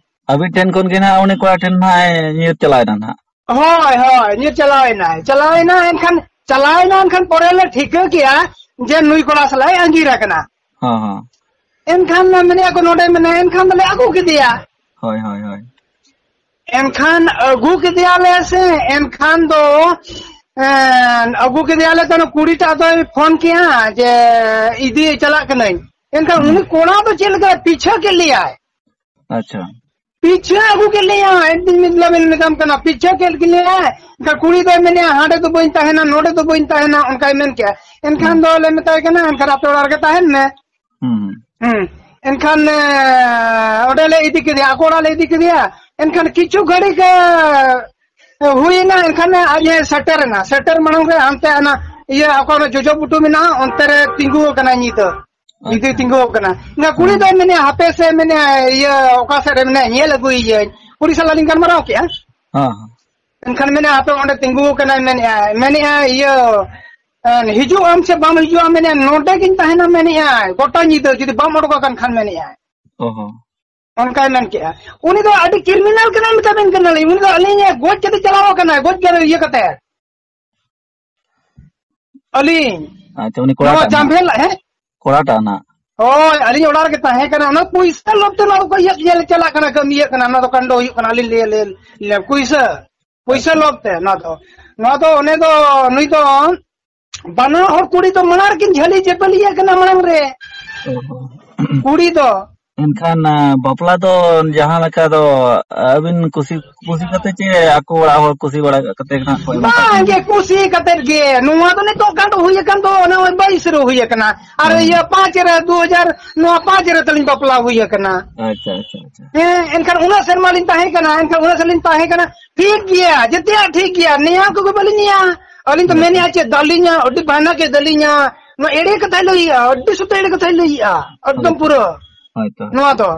ᱟᱹᱵᱤᱱ ᱴᱷᱮᱱ ᱠᱷᱚᱱ ᱜᱮ ᱱᱟᱦᱟᱜ ᱩᱱᱤ ᱠᱚᱲᱟ ᱴᱷᱮᱱ ᱱᱟᱦᱟᱜ ᱮ ᱧᱤᱨ ᱪᱟᱞᱟᱣ ᱮᱱᱟ ᱱᱟᱦᱟᱜ᱾ ᱦᱳᱭ, ᱦᱳᱭ, ᱧᱤᱨ ᱪᱟᱞᱟᱣ ᱮᱱᱟᱭ᱾ ᱪᱟᱞᱟᱣ ᱮᱱᱟ, ᱮᱱᱠᱷᱟᱱ ᱪᱟᱞᱟᱣ ᱮᱱᱟ, ᱮᱱᱠᱷᱟᱱ ᱯᱚᱨᱮ ᱞᱮ ᱴᱷᱤᱠᱟᱹ ᱠᱮᱜᱼᱟ ᱡᱮ ᱱᱩᱭ ᱠᱚᱲᱟ ᱥᱟᱞᱟᱜ ᱮ ᱟᱸᱜᱤᱨ ᱟᱠᱟᱱᱟ᱾ ᱦᱚᱸ, ᱦᱚᱸ᱾ ᱮᱱᱠᱷᱟᱱ ᱢᱮᱱᱮᱫᱼᱟ ᱠᱚ ᱱᱚᱰᱮ ᱢᱮᱱᱟᱭᱟ, ᱮᱱᱠᱷᱟᱱ ᱫᱚᱞᱮ ᱟᱹᱜᱩ ᱠᱮᱫᱮᱭᱟ᱾ ᱦᱳᱭ, ᱦᱳᱭ, ᱦᱳᱭ᱾ ᱮᱱᱠᱷᱟᱱ ᱟᱹᱜᱩ ᱠᱮᱫᱮᱭᱟᱞᱮ ᱥᱮ, ᱮᱱᱠᱷᱟᱱ ᱫᱚ, ᱮᱸ, ᱟᱹᱜᱩ ᱠᱮᱫᱮᱭᱟᱞᱮ ᱛᱚ, ᱠᱩᱲᱤᱴᱟᱜ ᱫᱚᱭ ᱯᱷᱳᱱ ᱠᱮᱜᱼᱟ ᱡᱮ ᱤᱫᱤ ᱪᱟᱞᱟᱜ ᱠᱟᱹᱱᱟᱹᱧ᱾ ᱮᱱᱠᱷᱟᱱ ᱦᱩᱸ᱾ ᱩᱱᱤ ᱠᱚᱲᱟ ᱫᱚ ᱪᱮᱫ ᱞᱮᱠᱟ ᱯᱤᱪᱷᱟᱹ ᱠᱮᱫ ᱞᱮᱭᱟᱭ᱾ ᱟᱪᱪᱷᱟ᱾ ᱯᱤᱪᱷᱟᱹ ᱟᱹᱜᱩ ᱠᱮᱫ ᱞᱮᱭᱟᱭ, ᱮᱠᱫᱤᱱ ᱢᱤᱫ ᱞᱟᱵᱮᱱ ᱢᱮᱛᱟᱢ ᱠᱟᱱᱟ, ᱯᱤᱪᱷᱟᱹ ᱠᱮᱫ ᱞᱮᱭᱟᱭ᱾ ᱮᱱᱠᱷᱟᱱ ᱠᱩᱲᱤ ᱫᱚᱭ ᱢᱮᱱᱮᱫᱼᱟ, "ᱦᱟᱸᱰᱮ ᱫᱚ ᱵᱟᱹᱧ ᱛᱟᱦᱮᱱᱟ, ᱱᱚᱰᱮ ᱫᱚ ᱵᱟᱹᱧ ᱛᱟᱦᱮᱱᱟ", ᱚᱱᱠᱟᱭ ᱢᱮᱱ ᱠᱮᱜᱼᱟ᱾ ᱮᱱᱠᱷᱟᱱ ᱦᱩᱸ᱾ ᱫᱚ ᱞᱮ ᱢᱮᱛᱟᱭ ᱠᱟᱱᱟ, "ᱮᱱᱠᱷᱟᱱ ᱟᱯᱮ ᱚᱲᱟᱜ ᱨᱮᱜᱮ ᱛᱟᱦᱮᱱ ᱢᱮ᱾" ᱦᱩᱸ᱾ ᱦᱩᱸ᱾ ᱮᱱᱠᱷᱟᱱ, ᱮ, ᱚᱸᱰᱮ ᱞᱮ ᱤᱫᱤ ᱠᱮᱫᱮᱭᱟ, ᱟᱠᱚ ᱚᱲᱟᱜ ᱞᱮ ᱤᱫᱤ ᱠᱮᱫᱮᱭᱟ᱾ ᱮᱱᱠᱷᱟᱱ ᱠᱤᱪᱷᱩ ᱜᱷᱟᱹᱲᱤᱡ, ᱮ, ᱦᱩᱭᱮᱱᱟ, ᱮᱱᱠᱷᱟᱱ ᱟᱡ ᱮ ᱥᱮᱴᱮᱨᱮᱱᱟ᱾ ᱥᱮᱴᱮᱨ ᱢᱟᱲᱟᱝ ᱨᱮ ᱦᱟᱱᱛᱮ ᱚᱱᱟ ᱤᱭᱟᱹ ᱟᱠᱚ ᱚᱱᱟ ᱡᱚᱡᱚ ᱵᱩᱴᱟᱹ ᱢᱮᱱᱟᱜᱼᱟ, ᱚᱱᱛᱮ ᱨᱮ ᱛᱤᱸᱜᱩ ᱟᱠᱟᱱᱟ ᱧᱤᱫᱟᱹ᱾ ᱧᱤᱫᱟᱹ ᱟᱪᱪᱷᱟ᱾ ᱛᱤᱸᱜᱩ ᱟᱠᱟᱱᱟ᱾ ᱮᱱᱠᱷᱟᱱ ᱠᱩᱲᱤ ᱦᱩᱸ᱾ ᱫᱚᱭ ᱢᱮᱱᱮᱫᱼᱟ, "ᱦᱟᱯᱮ ᱥᱮ", ᱢᱮᱱᱮᱫᱼᱟ, "ᱤᱭᱟᱹ ᱚᱠᱟ ᱥᱮᱫ ᱨᱮ ᱢᱮᱱᱟᱭᱟ, ᱧᱮᱞ ᱟᱹᱜᱩᱭᱮᱭᱟᱹᱧ᱾" ᱠᱩᱲᱤ ᱥᱟᱞᱟᱜ ᱞᱤᱧ ᱜᱟᱞᱢᱟᱨᱟᱣ ᱠᱮᱜᱼᱟ᱾ ᱦᱮᱸ, ᱦᱮᱸ᱾ ᱮᱱᱠᱷᱟᱱ ᱢᱮᱱᱮᱫᱼᱟ, "ᱦᱟᱯᱮ ᱚᱸᱰᱮ ᱛᱤᱸᱜᱩ ᱟᱠᱟᱱᱟᱭ", ᱢᱮᱱᱮᱫᱼᱟ, ᱢᱮᱱᱮᱫᱼᱟ, ᱤᱭᱟᱹ, ᱮ, "ᱦᱤᱡᱩᱜ ᱟᱢ ᱥᱮ ᱵᱟᱢ ᱦᱤᱡᱩᱜᱼᱟ?" ᱢᱮᱱᱮᱫᱼᱟ, "ᱱᱚᱰᱮ ᱜᱤᱧ ᱛᱟᱦᱮᱱᱟ", ᱢᱮᱱᱮᱫᱼᱟᱭ, "ᱜᱚᱴᱟ ᱧᱤᱫᱟᱹ ᱡᱩᱫᱤ ᱵᱟᱢ ᱚᱰᱚᱠ ᱟᱠᱟᱱ ᱠᱷᱟᱱ", ᱢᱮᱱᱮᱫᱼᱟᱭ᱾ ᱚ ᱦᱚᱸ᱾ ᱚᱱᱠᱟᱭ ᱢᱮᱱ ᱠᱮᱜᱼᱟ᱾ ᱩᱱᱤ ᱫᱚ ᱟᱹᱰᱤ ᱠᱨᱤᱢᱤᱱᱟᱞ ᱠᱟᱱᱟᱭ, ᱢᱮᱛᱟᱵᱮᱱ ᱠᱟᱱᱟᱞᱤᱧ᱾ ᱩᱱᱤ ᱫᱚ ᱟᱹᱞᱤᱧ ᱜᱚᱡ ᱠᱟᱛᱮ ᱪᱟᱞᱟᱣ ᱟᱠᱟᱱᱟᱭ, ᱜᱚᱡ ᱠᱟᱛᱮ ᱤᱭᱟᱹ ᱠᱟᱛᱮ᱾ ᱟᱹᱞᱤᱧ ᱟᱪᱪᱷᱟ, ᱩᱱᱤ ᱱᱚᱣᱟ ᱠᱚᱲᱟᱴᱟᱜ ᱱᱟᱜ᱾ ᱡᱟᱢᱵᱷᱮᱞ, ᱦᱮᱸ? ᱠᱚᱲᱟᱴᱟᱜ ᱱᱟᱜ᱾ ᱦᱳᱭ, ᱟᱹᱞᱤᱧ ᱚᱲᱟᱜ ᱨᱮᱜᱮ ᱛᱟᱦᱮᱸ ᱠᱟᱱᱟ᱾ ᱚᱱᱟ ᱯᱩᱭᱥᱟᱹ ᱞᱚᱵᱷ ᱛᱮ ᱱᱚᱣᱟ ᱫᱚᱠᱚ ᱤᱭᱟᱹ, ᱤᱭᱟᱹ ᱪᱟᱞᱟᱜ ᱠᱟᱱᱟ, ᱠᱟᱹᱢᱤᱭᱟᱹᱜ ᱠᱟᱱᱟ, ᱱᱚᱣᱟ ᱫᱚ ᱠᱟᱱᱰᱚ ᱦᱩᱭᱩᱜ ᱠᱟᱱᱟ᱾ ᱟᱹᱞᱤᱧ ᱞᱟᱹᱭ, ᱞᱟᱹᱭ, ᱞᱟᱹᱭ, ᱯᱩᱭᱥᱟᱹ, ᱯᱩᱭᱥᱟᱹ ᱟᱪᱪᱷᱟ᱾ ᱞᱚᱵᱷ ᱛᱮ ᱱᱚᱣᱟ ᱫᱚ, ᱱᱚᱣᱟ ᱫᱚ ᱚᱱᱮ ᱫᱚ ᱱᱩᱭ ᱫᱚ ᱵᱟᱱᱟ ᱦᱚᱲ ᱠᱩᱲᱤ ᱫᱚ ᱢᱟᱲᱟᱝ ᱨᱮᱠᱤᱱ ᱡᱷᱟᱹᱞᱤ ᱡᱮᱯᱟᱹᱞᱤᱭᱟᱹ ᱠᱟᱱᱟ ᱢᱟᱲᱟᱝ ᱨᱮ᱾ ᱚ ᱦᱚᱸ᱾ ᱠᱩᱲᱤ ᱫᱚ᱾ ᱮᱱᱠᱷᱟᱱ, ᱟ, ᱵᱟᱯᱞᱟ ᱫᱚ ᱡᱟᱦᱟᱸ ᱞᱮᱠᱟ ᱫᱚ ᱟᱹᱵᱤᱱ ᱠᱩᱥᱤ, ᱠᱩᱥᱤ ᱠᱟᱛᱮ ᱪᱮ ᱟᱠᱚ ᱚᱲᱟᱜ ᱦᱚᱲ ᱠᱩᱥᱤ ᱵᱟᱲᱟ ᱠᱟᱛᱮ ᱜᱮ ᱱᱟᱦᱟᱜ ᱠᱚ ᱮᱢᱟ ᱠᱟᱫ ᱵᱟᱝ ᱵᱤᱱᱟ? ᱜᱮ, ᱠᱩᱥᱤ ᱠᱟᱛᱮ ᱜᱮ᱾ ᱱᱚᱣᱟ ᱫᱚ ᱱᱤᱛᱚᱜ ᱠᱟᱱᱰ ᱦᱩᱭ ᱟᱠᱟᱱ ᱫᱚ ᱚᱱᱮ ᱳᱭ ᱵᱟᱭᱤᱥ ᱨᱮ ᱦᱩᱭ ᱟᱠᱟᱱᱟ᱾ ᱟᱨ ᱦᱮᱸ᱾ ᱤᱭᱟᱹ ᱯᱟᱸᱪ ᱨᱮ, ᱫᱩ ᱦᱟᱡᱟᱨ, ᱱᱚᱣᱟ ᱯᱟᱸᱪ ᱨᱮ ᱛᱟᱹᱞᱤᱧ ᱵᱟᱯᱞᱟ ᱦᱩᱭ ᱟᱠᱟᱱᱟ᱾ ᱟᱪᱪᱷᱟ, ᱟᱪᱪᱷᱟ, ᱟᱪᱪᱷᱟ᱾ ᱦᱮᱸ, ᱮᱱᱠᱷᱟᱱ ᱩᱱᱟᱹᱜ ᱥᱮᱨᱢᱟ ᱞᱤᱧ ᱛᱟᱦᱮᱸ ᱠᱟᱱᱟ, ᱮᱱᱠᱷᱟᱱ ᱩᱱᱟᱹᱜ ᱥᱮᱨᱢᱟ ᱞᱤᱧ ᱛᱟᱦᱮᱸ ᱠᱟᱱᱟ᱾ ᱴᱷᱤᱠ ᱜᱮᱭᱟ, ᱡᱮᱛᱮᱭᱟᱜ ᱴᱷᱤᱠ ᱜᱮᱭᱟ, ᱱᱮᱭᱟᱣ ᱠᱚᱜᱮ ᱵᱟᱹᱞᱤᱧ ᱱᱮᱭᱟ᱾ ᱟᱹᱞᱤᱧ ᱫᱚ ᱦᱳᱭ᱾ ᱢᱮᱱᱮᱫᱼᱟ ᱪᱮᱫ, ᱫᱟᱹᱞᱤᱧᱟ, ᱟᱹᱰᱤ ᱵᱟᱦᱱᱟ ᱜᱮ ᱫᱟᱹᱞᱤᱧᱟ᱾ ᱱᱚᱣᱟ ᱮᱲᱮ ᱠᱟᱛᱷᱟᱭ ᱞᱟᱹᱭᱮᱜᱼᱟ, ᱟᱹᱰᱤ ᱥᱩᱫᱷ ᱮᱲᱮ ᱠᱟᱛᱷᱟᱭ ᱞᱟᱹᱭᱮᱜᱼᱟ, ᱮᱠᱫᱚᱢ ᱦᱳᱭ᱾ ᱯᱩᱨᱟᱹ᱾ ᱦᱳᱭ ᱛᱚ᱾ ᱱᱚᱣᱟ ᱫᱚ᱾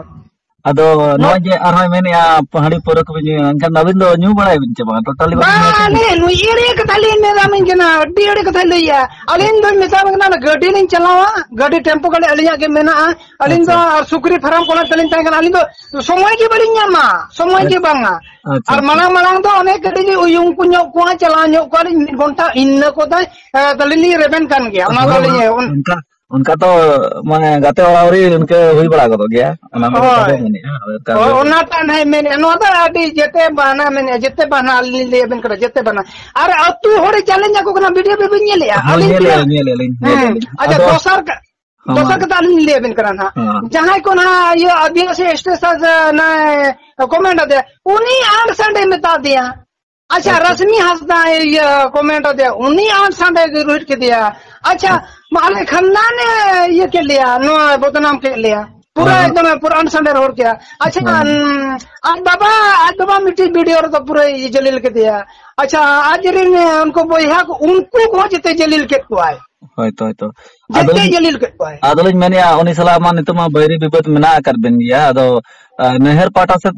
ᱟᱫᱚ ᱱᱚᱣᱟ ᱱᱚᱜᱼᱚᱭ ᱡᱮ ᱟᱨᱦᱚᱸᱭ ᱢᱮᱱᱮᱫᱼᱟ, ᱦᱟᱺᱰᱤ ᱯᱟᱹᱣᱨᱟᱹ ᱠᱚᱵᱤᱱ ᱧᱩᱭᱟ, ᱮᱱᱠᱷᱟᱱ ᱟᱹᱵᱤᱱ ᱫᱚ ᱧᱩ ᱵᱟᱲᱟᱭᱟᱵᱤᱱ ᱪᱮ ᱵᱟᱝ? ᱴᱳᱴᱟᱞᱤ ᱵᱟᱵᱤᱱ ᱧᱩᱭᱟ ᱪᱮ? ᱵᱟᱝ, ᱱᱩᱭ ᱮᱲᱮ ᱠᱟᱛᱷᱟ ᱞᱤᱧ ᱢᱮᱱᱟ, ᱟᱹᱰᱤ ᱮᱲᱮ ᱠᱟᱛᱷᱟᱭ ᱞᱟᱹᱭᱮᱜᱼᱟ᱾ ᱟᱹᱞᱤᱧ ᱫᱚᱧ ᱢᱮᱛᱟ ᱵᱮᱱ ᱠᱟᱱᱟ, ᱚᱱᱟ ᱜᱟᱹᱰᱤ ᱞᱤᱧ ᱪᱟᱞᱟᱣᱟ, ᱜᱟᱹᱰᱤ, ᱴᱮᱢᱯᱳ ᱜᱟᱹᱰᱤ ᱟᱹᱞᱤᱧᱟᱜ ᱜᱮ ᱢᱮᱱᱟᱜᱼᱟ᱾ ᱟᱹᱞᱤᱧ ᱫᱚ ᱟᱪᱪᱷᱟ᱾ ᱟᱨ ᱥᱩᱠᱨᱤ ᱯᱷᱟᱨᱟᱢ ᱠᱚᱨᱮ ᱛᱟᱹᱞᱤᱧ ᱛᱟᱦᱮᱸ ᱠᱟᱱᱟ, ᱟᱹᱞᱤᱧ ᱫᱚ ᱥᱚᱢᱚᱭ ᱜᱮ ᱵᱟᱹᱞᱤᱧ ᱧᱟᱢᱟ, ᱥᱚᱢᱚᱭ ᱜᱮ ᱟᱪᱪᱷᱟ᱾ ᱵᱟᱝᱟ᱾ ᱟᱪᱪᱷᱟ, ᱟᱨ ᱟᱪᱪᱷᱟ᱾ ᱢᱟᱲᱟᱝ ᱢᱟᱲᱟᱝ ᱫᱚ ᱚᱱᱮ ᱠᱟᱹᱴᱤᱡ ᱞᱤᱧ ᱩᱭᱩᱝ ᱠᱚ ᱧᱚᱜ ᱠᱚᱣᱟ, ᱪᱟᱞᱟᱣ ᱧᱚᱜ ᱠᱚᱣᱟ ᱞᱤᱧ ᱢᱤᱫ ᱜᱷᱚᱱᱴᱟ, ᱤᱱᱟᱹ ᱠᱚ ᱛᱟᱭ, ᱮ, ᱛᱟᱹᱞᱤᱧ ᱞᱤᱧ ᱨᱮᱵᱮᱱ ᱠᱟᱱ ᱜᱮᱭᱟ᱾ ᱚᱱᱟ ᱦᱳᱭ, ᱫᱚ ᱟᱹᱞᱤᱧ ᱚᱱ-, ᱩᱱ- ᱚᱱᱠᱟ, ᱚᱱᱠᱟ ᱛᱚ ᱢᱟᱱᱮ ᱜᱟᱛᱮ ᱚᱲᱟᱜ ᱨᱮ ᱤᱱᱠᱟᱹ ᱦᱩᱭ ᱵᱟᱲᱟ ᱜᱚᱫᱚᱜ ᱜᱮᱭᱟ, ᱚᱱᱟ ᱢᱟ ᱠᱟᱛᱷᱟ ᱦᱳᱭ᱾ ᱵᱚᱱ ᱢᱮᱱᱮᱫᱼᱟ, ᱦᱳᱭ, ᱚᱱᱠᱟ ᱦᱳᱭ, ᱦᱩᱭ ᱚᱱᱟᱴᱟᱜ ᱱᱟᱦᱟᱜ ᱢᱮᱱᱮᱫᱼᱟ, ᱱᱚᱣᱟ ᱫᱚ ᱟᱹᱰᱤ ᱡᱮᱛᱮ ᱵᱟᱦᱱᱟ ᱢᱮᱱᱮᱫᱼᱟ, ᱡᱮᱛᱮ ᱵᱟᱦᱱᱟ ᱟᱹᱞᱤᱧ ᱞᱤᱧ ᱞᱟᱹᱭ ᱟᱵᱮᱱ ᱠᱟᱱᱟ, ᱡᱮᱛᱮ ᱵᱟᱦᱱᱟ᱾ ᱟᱨ ᱟᱹᱛᱩ ᱦᱚᱲᱮ ᱪᱟᱞᱮᱧ ᱟᱠᱚ ᱠᱟᱱᱟ, ᱵᱷᱤᱰᱤᱭᱳ ᱵᱟᱵᱮᱱ ᱧᱮᱞᱮᱫᱼᱟ? ᱦᱳᱭ, ᱟᱹᱞᱤᱧ ᱧᱮᱞᱮᱫᱼᱟ, ᱛᱤᱱᱟᱹᱜ ᱧᱮᱞᱮᱫᱼᱟ ᱞᱤᱧ, ᱧᱮᱞᱮᱫᱼᱟ ᱦᱮᱸ, ᱞᱤᱧ᱾ ᱟᱪᱪᱷᱟ, ᱟᱫᱚ ᱫᱚᱥᱟᱨ ᱠᱟ-, ᱦᱚᱸ, ᱢᱟ᱾ ᱫᱚᱥᱟᱨ ᱠᱟᱛᱷᱟ ᱟᱹᱞᱤᱧ ᱞᱤᱧ ᱞᱟᱹᱭ ᱟᱵᱮᱱ ᱠᱟᱱᱟ ᱱᱟᱦᱟᱜ᱾ ᱦᱚᱸ᱾ ᱡᱟᱦᱟᱸᱭ ᱠᱚ ᱱᱟᱦᱟᱜ ᱤᱭᱟᱹ ᱟᱹᱫᱤᱵᱟᱹᱥᱤ status ᱨᱮ ᱱᱟᱭ comment ᱟᱫᱮᱭᱟ, ᱩᱱᱤ ᱟᱸᱴ ᱥᱟᱱᱰᱮ ᱢᱮᱛᱟ ᱫᱮᱭᱟ᱾ ᱟᱪᱪᱷᱟ, ᱟᱪᱪᱷᱟ᱾ ᱨᱟᱥᱢᱤ ᱦᱟᱸᱥᱫᱟ ᱤᱭᱟᱹ comment ᱟᱫᱮᱭᱟ, ᱩᱱᱤ ᱟᱸᱴ ᱥᱟᱱᱰᱮ ᱜᱮ ᱨᱩᱦᱤᱫ ᱠᱮᱫᱮᱭᱟ᱾ ᱟᱪᱪᱷᱟ, ᱟᱪᱪᱷᱟ᱾ ᱢᱟ ᱟᱞᱮ ᱠᱷᱟᱱᱫᱟᱱ ᱮ ᱤᱭᱟᱹ ᱠᱮᱫ ᱞᱮᱭᱟ, ᱱᱚᱣᱟ ᱵᱚᱫᱱᱟᱢ ᱠᱮᱫ ᱞᱮᱭᱟ᱾ ᱯᱩᱨᱟᱹ ᱦᱚᱸ, ᱦᱚᱸ᱾ ᱮᱠᱫᱚᱢ ᱯᱩᱨᱟᱹ ᱟᱸᱴ ᱥᱟᱱᱰᱮ ᱨᱚᱲ ᱠᱮᱫᱟ᱾ ᱟᱪᱪᱷᱟ, ᱦᱚᱸ᱾ ᱩᱸ, ᱟᱡ ᱵᱟᱵᱟ, ᱟᱡ ᱵᱟᱵᱟ ᱢᱤᱫᱴᱤᱡ ᱵᱷᱤᱰᱤᱭᱳ ᱨᱮᱫᱚ ᱯᱩᱨᱟᱹᱭ ᱡᱟᱹᱞᱤᱞ ᱠᱮᱫᱮᱭᱟ᱾ ᱟᱪᱪᱷᱟ, ᱟᱡ ᱨᱮᱱ ᱩᱱᱠᱩ ᱵᱚᱭᱦᱟ ᱠᱚ, ᱩᱱᱠᱩ ᱠᱚᱦᱚᱸ ᱡᱮᱛᱮ ᱡᱟᱹᱞᱤᱞ ᱠᱮᱫ ᱠᱚᱣᱟᱭ᱾ ᱦᱳᱭ ᱛᱚ, ᱦᱳᱭ ᱛᱚ᱾ ᱟᱫᱚ ᱡᱮᱛᱮ ᱞᱤᱧ, ᱡᱟᱹᱞᱤᱞ ᱠᱮᱫ ᱠᱚᱣᱟᱭ᱾ ᱟᱫᱚ ᱞᱤᱧ ᱢᱮᱱᱮᱫᱼᱟ, ᱩᱱᱤ ᱥᱟᱞᱟᱜ ᱢᱟ ᱱᱤᱛᱚᱜ ᱢᱟ ᱵᱟᱹᱭᱨᱤ ᱵᱤᱵᱟᱹᱫ ᱢᱮᱱᱟᱜ ᱟᱠᱟᱫ ᱵᱮᱱ ᱜᱮᱭᱟ᱾ ᱟᱫᱚ, ᱟ, ᱱᱟᱹᱭᱦᱟᱹᱨ ᱯᱟᱦᱴᱟ ᱥᱮᱫ,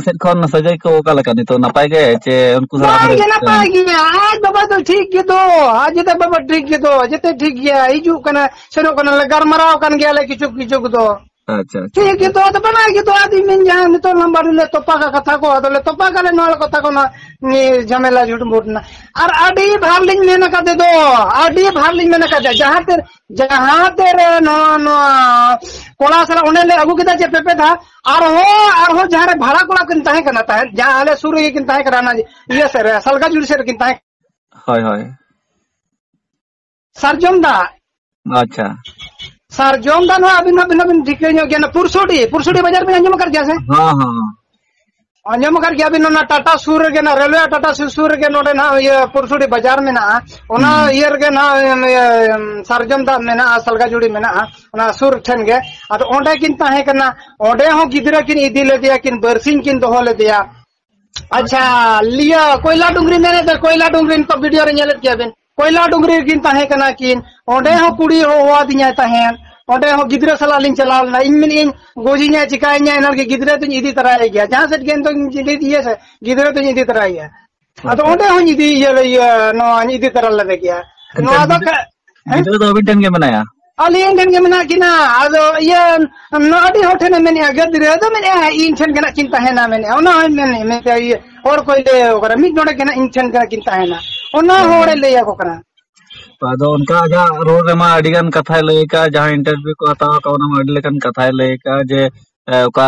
ᱥᱮᱫ ᱠᱷᱚᱱ ᱥᱟᱹᱜᱟᱹᱭ ᱠᱚ ᱚᱠᱟ ᱞᱮᱠᱟ ᱱᱤᱛᱚᱜ? ᱱᱟᱯᱟᱭ ᱜᱮ ᱪᱮ ᱩᱱᱠᱩ ᱥᱟᱞᱟᱜ ᱵᱟᱝ ᱦᱚᱸ ᱜᱮ, ᱱᱟᱯᱟᱭ ᱜᱮᱭᱟ᱾ ᱟᱡ ᱵᱟᱵᱟ ᱫᱚ ᱴᱷᱤᱠ ᱜᱮᱫᱚ, ᱟᱡ ᱡᱮᱛᱮ ᱵᱟᱵᱟ ᱴᱷᱤᱠ ᱜᱮᱫᱚ, ᱡᱮᱛᱮ ᱴᱷᱤᱠ ᱜᱮᱭᱟ᱾ ᱦᱤᱡᱩᱜ ᱠᱟᱱᱟ, ᱥᱮᱱᱚᱜ ᱠᱟᱱᱟ, ᱞᱮ ᱜᱟᱞᱢᱟᱨᱟᱣ ᱠᱟᱱ ᱜᱮᱭᱟᱞᱮ ᱠᱤᱪᱷᱩ ᱠᱤᱪᱷᱩ ᱠᱚᱫᱚ᱾ ᱟᱪᱪᱷᱟ, ᱟᱪᱪᱷᱟ᱾ ᱴᱷᱤᱠ ᱜᱮ, ᱛᱚ ᱟᱫᱚ ᱵᱟᱱᱟᱭ ᱜᱮ, ᱛᱚ ᱟᱫᱚᱧ ᱢᱮᱱ ᱡᱟᱦᱟᱸ ᱱᱤᱛᱚᱜ ᱞᱟᱢᱵᱟ ᱨᱮᱞᱮ ᱛᱚᱯᱟᱜᱟ ᱠᱟᱛᱷᱟ ᱠᱚ, ᱟᱫᱚᱞᱮ ᱛᱚᱯᱟᱜᱟᱞᱮ ᱱᱚᱣᱟ ᱠᱟᱛᱷᱟ ᱠᱚ, ᱚᱱᱟ ᱱᱤᱭᱟᱹ ᱡᱷᱟᱢᱮᱞᱟ ᱡᱷᱩᱴ ᱢᱩᱴ ᱨᱮᱱᱟᱜ᱾ ᱟᱨ ᱟᱹᱰᱤ ᱵᱷᱟᱨ ᱞᱤᱧ ᱢᱮᱱ ᱟᱠᱟᱫᱮ ᱫᱚ, ᱟᱹᱰᱤ ᱵᱷᱟᱨ ᱞᱤᱧ ᱢᱮᱱ ᱟᱠᱟᱫᱮ, ᱡᱟᱦᱟᱸ ᱛᱮ, ᱡᱟᱦᱟᱸ ᱛᱮ ᱨᱮ ᱱᱚᱣᱟ, ᱱᱚᱣᱟ ᱠᱚᱲᱟ ᱥᱟᱞᱟᱜ ᱚᱸᱰᱮ ᱞᱮ ᱟᱹᱜᱩ ᱠᱮᱫᱟ ᱡᱮ ᱯᱮᱯᱮ ᱫᱷᱟ, ᱟᱨᱦᱚᱸ, ᱟᱨᱦᱚᱸ ᱡᱟᱦᱟᱸ ᱨᱮ ᱵᱷᱟᱲᱟ ᱠᱚᱲᱟ ᱠᱤᱱ ᱛᱟᱦᱮᱸ ᱠᱟᱱᱟ ᱛᱟᱦᱮᱸᱫ, ᱡᱟᱦᱟᱸ ᱟᱞᱮ ᱥᱩᱨ ᱨᱮᱜᱮ ᱠᱤᱱ ᱛᱟᱦᱮᱸ ᱠᱟᱱᱟ, ᱚᱱᱟ ᱤᱭᱟᱹ ᱥᱮᱫ ᱨᱮ, ᱥᱟᱞᱜᱟᱡᱩᱲᱤ ᱥᱮᱫ ᱨᱮᱠᱤᱱ ᱛᱟᱦᱮᱸ ᱠᱟᱱᱟ᱾ ᱦᱳᱭ, ᱦᱳᱭ᱾ ᱥᱟᱨᱡᱚᱢ ᱫᱟ᱾ ᱟᱪᱪᱷᱟ᱾ ᱥᱟᱨᱡᱚᱢ ᱫᱟ ᱱᱚᱣᱟ ᱟᱹᱵᱤᱱ ᱦᱚᱸ, ᱟᱹᱵᱤᱱ ᱦᱚᱸ ᱵᱤᱱ ᱴᱷᱤᱠᱟᱹ ᱧᱚᱜ ᱜᱮᱭᱟ, ᱚᱱᱟ ᱯᱩᱨᱥᱩᱰᱤ, ᱯᱩᱨᱥᱩᱰᱤ ᱵᱟᱡᱟᱨ ᱵᱤᱱ ᱟᱸᱡᱚᱢ ᱟᱠᱟᱫ ᱜᱮᱭᱟ ᱥᱮ? ᱦᱚᱸ, ᱦᱚᱸ, ᱦᱚᱸ᱾ ᱟᱸᱡᱚᱢ ᱟᱠᱟᱫ ᱜᱮᱭᱟ ᱵᱤᱱ, ᱚᱱᱟ ᱴᱟᱴᱟ ᱥᱩᱨ ᱨᱮᱜᱮ, ᱚᱱᱟ ᱨᱮᱞᱣᱮ ᱴᱟᱴᱟ ᱥᱩᱨ, ᱥᱩᱨ ᱨᱮᱜᱮ ᱱᱚᱰᱮ ᱱᱟᱦᱟᱜ ᱤᱭᱟᱹ ᱯᱩᱨᱥᱩᱰᱤ ᱵᱟᱡᱟᱨ ᱢᱮᱱᱟᱜᱼᱟ᱾ ᱚᱱᱟ ᱦᱩᱸ᱾ ᱤᱭᱟᱹ ᱨᱮᱜᱮ ᱱᱟᱦᱟᱜ, ᱤᱭᱟᱹ, ᱥᱟᱨᱡᱚᱢ ᱫᱟ ᱢᱮᱱᱟᱜᱼᱟ, ᱥᱟᱞᱜᱟᱡᱩᱲᱤ ᱢᱮᱱᱟᱜᱼᱟ, ᱚᱱᱟ ᱥᱩᱨ ᱴᱷᱮᱱ ᱜᱮ᱾ ᱟᱫᱚ ᱚᱸᱰᱮ ᱠᱤᱱ ᱛᱟᱦᱮᱸ ᱠᱟᱱᱟ, ᱚᱸᱰᱮ ᱦᱚᱸ ᱜᱤᱫᱽᱨᱟᱹ ᱠᱤᱱ ᱤᱫᱤ ᱞᱮᱫᱮᱭᱟ, ᱠᱤᱱ ᱵᱟᱨᱥᱤᱧ ᱠᱤᱱ ᱫᱚᱦᱚ ᱞᱮᱫᱮᱭᱟ᱾ ᱟᱪᱪᱷᱟ, ᱞᱤᱭᱟᱹ, ᱠᱚᱭᱞᱟ ᱰᱩᱝᱨᱤ ᱢᱮᱱᱮᱫ ᱫᱚ, ᱠᱚᱭᱞᱟ ᱰᱩᱝᱨᱤ ᱱᱤᱛᱚᱜ ᱵᱷᱤᱰᱤᱭᱳ ᱨᱮ ᱧᱮᱞᱮᱫ ᱜᱮᱭᱟ ᱵᱤᱱ᱾ ᱠᱚᱭᱞᱟ ᱰᱩᱝᱨᱤ ᱨᱮᱠᱤᱱ ᱛᱟᱦᱮᱸ ᱠᱟᱱᱟ ᱠᱤᱱ᱾ ᱚᱸᱰᱮ ᱦᱚᱸ ᱠᱩᱲᱤ ᱦᱚᱦᱚᱣᱟᱫᱤᱧᱟᱭ ᱛᱟᱦᱮᱸᱫ᱾ ᱚᱸᱰᱮ ᱦᱚᱸ ᱜᱤᱫᱽᱨᱟᱹ ᱥᱟᱞᱟᱜ ᱞᱤᱧ ᱪᱟᱞᱟᱣ ᱞᱮᱱᱟ᱾ ᱤᱧ ᱢᱮᱱᱮᱫ ᱟᱹᱧ, ᱜᱚᱡᱤᱧᱟᱭ, ᱪᱤᱠᱟᱭᱤᱧᱟᱭ, ᱮᱱᱟᱝ ᱜᱮ ᱜᱤᱫᱽᱨᱟᱹ ᱫᱚᱧ ᱤᱫᱤ ᱛᱚᱨᱟᱭᱮ ᱜᱮᱭᱟ᱾ ᱡᱟᱦᱟᱸ ᱥᱮᱫ ᱜᱮ ᱤᱧ ᱫᱚᱧ ᱤᱫᱤ, ᱤᱭᱟᱹ ᱥᱮ, ᱜᱤᱫᱽᱨᱟᱹ ᱫᱚᱧ ᱤᱫᱤ ᱛᱚᱨᱟᱭᱮᱭᱟ᱾ ᱟᱫᱚ ᱟᱪᱪᱷᱟ᱾ ᱚᱸᱰᱮ ᱦᱚᱸᱧ ᱤᱫᱤ, ᱤᱭᱟᱹ, ᱤᱭᱟᱹ, ᱱᱚᱣᱟᱧ ᱤᱫᱤ ᱛᱚᱨᱟ ᱞᱮᱫᱮ ᱜᱮᱭᱟ᱾ ᱮᱱᱠᱷᱟᱱ ᱱᱚᱣᱟ ᱫᱚ ᱜᱤᱫᱽᱨᱟᱹ, ᱠᱟ-, ᱦᱮᱸ? ᱜᱤᱫᱽᱨᱟᱹ ᱫᱚ ᱟᱹᱵᱤᱱ ᱴᱷᱮᱱ ᱜᱮ ᱢᱮᱱᱟᱭᱟ? ᱟᱹᱞᱤᱧ ᱴᱷᱮᱱ ᱜᱮ ᱢᱮᱱᱟᱜ ᱠᱤᱱᱟ᱾ ᱟᱫᱚ ᱤᱭᱟᱹ, ᱱᱚᱣᱟ ᱟᱹᱰᱤ ᱦᱚᱲ ᱴᱷᱮᱱᱮ ᱢᱮᱱᱮᱜᱼᱟ, ᱜᱤᱫᱽᱨᱟᱹ ᱫᱚ ᱢᱮᱱᱮᱜᱼᱟ, ᱤᱧ ᱴᱷᱮᱱ ᱜᱮ ᱱᱟᱜ ᱠᱤᱱ ᱛᱟᱦᱮᱱᱟ ᱢᱮᱱᱮᱜᱼᱟ᱾ ᱚᱱᱟ ᱦᱚᱸᱭ ᱢᱮᱱᱮᱜᱼᱟ, ᱢᱮᱱᱛᱮ ᱤᱭᱟᱹ, ᱦᱚᱲ ᱠᱚᱭ ᱞᱟᱹᱭ ᱟᱠᱚ ᱠᱟᱱᱟ, ᱢᱤᱫ ᱰᱚᱸᱰᱮ ᱜᱮ ᱱᱟᱜ ᱤᱧ ᱴᱷᱮᱱ ᱜᱮ ᱱᱟᱜ ᱠᱤᱱ ᱛᱟᱦᱮᱱᱟ᱾ ᱚᱱᱟ ᱦᱳᱭ, ᱦᱚᱸ ᱦᱳᱭ᱾ ᱚᱸᱰᱮ ᱞᱟᱹᱭ ᱟᱠᱚ ᱠᱟᱱᱟ᱾ ᱟᱫᱚ ᱚᱱᱠᱟ ᱟᱡᱟᱜ ᱨᱚᱲ ᱨᱮᱢᱟ ᱟᱹᱰᱤ ᱜᱟᱱ ᱠᱟᱛᱷᱟᱭ ᱞᱟᱹᱭ ᱟᱠᱟᱫ, ᱡᱟᱦᱟᱸ ᱤᱱᱴᱟᱨᱵᱷᱤᱭᱩ ᱠᱚ ᱦᱟᱛᱟᱣ ᱟᱠᱟᱫ, ᱚᱱᱟ ᱢᱟ ᱟᱹᱰᱤ ᱞᱮᱠᱟᱱ ᱠᱟᱛᱷᱟᱭ ᱞᱟᱹᱭ ᱟᱠᱟᱫ, ᱡᱮ, ᱮ, ᱚᱠᱟ,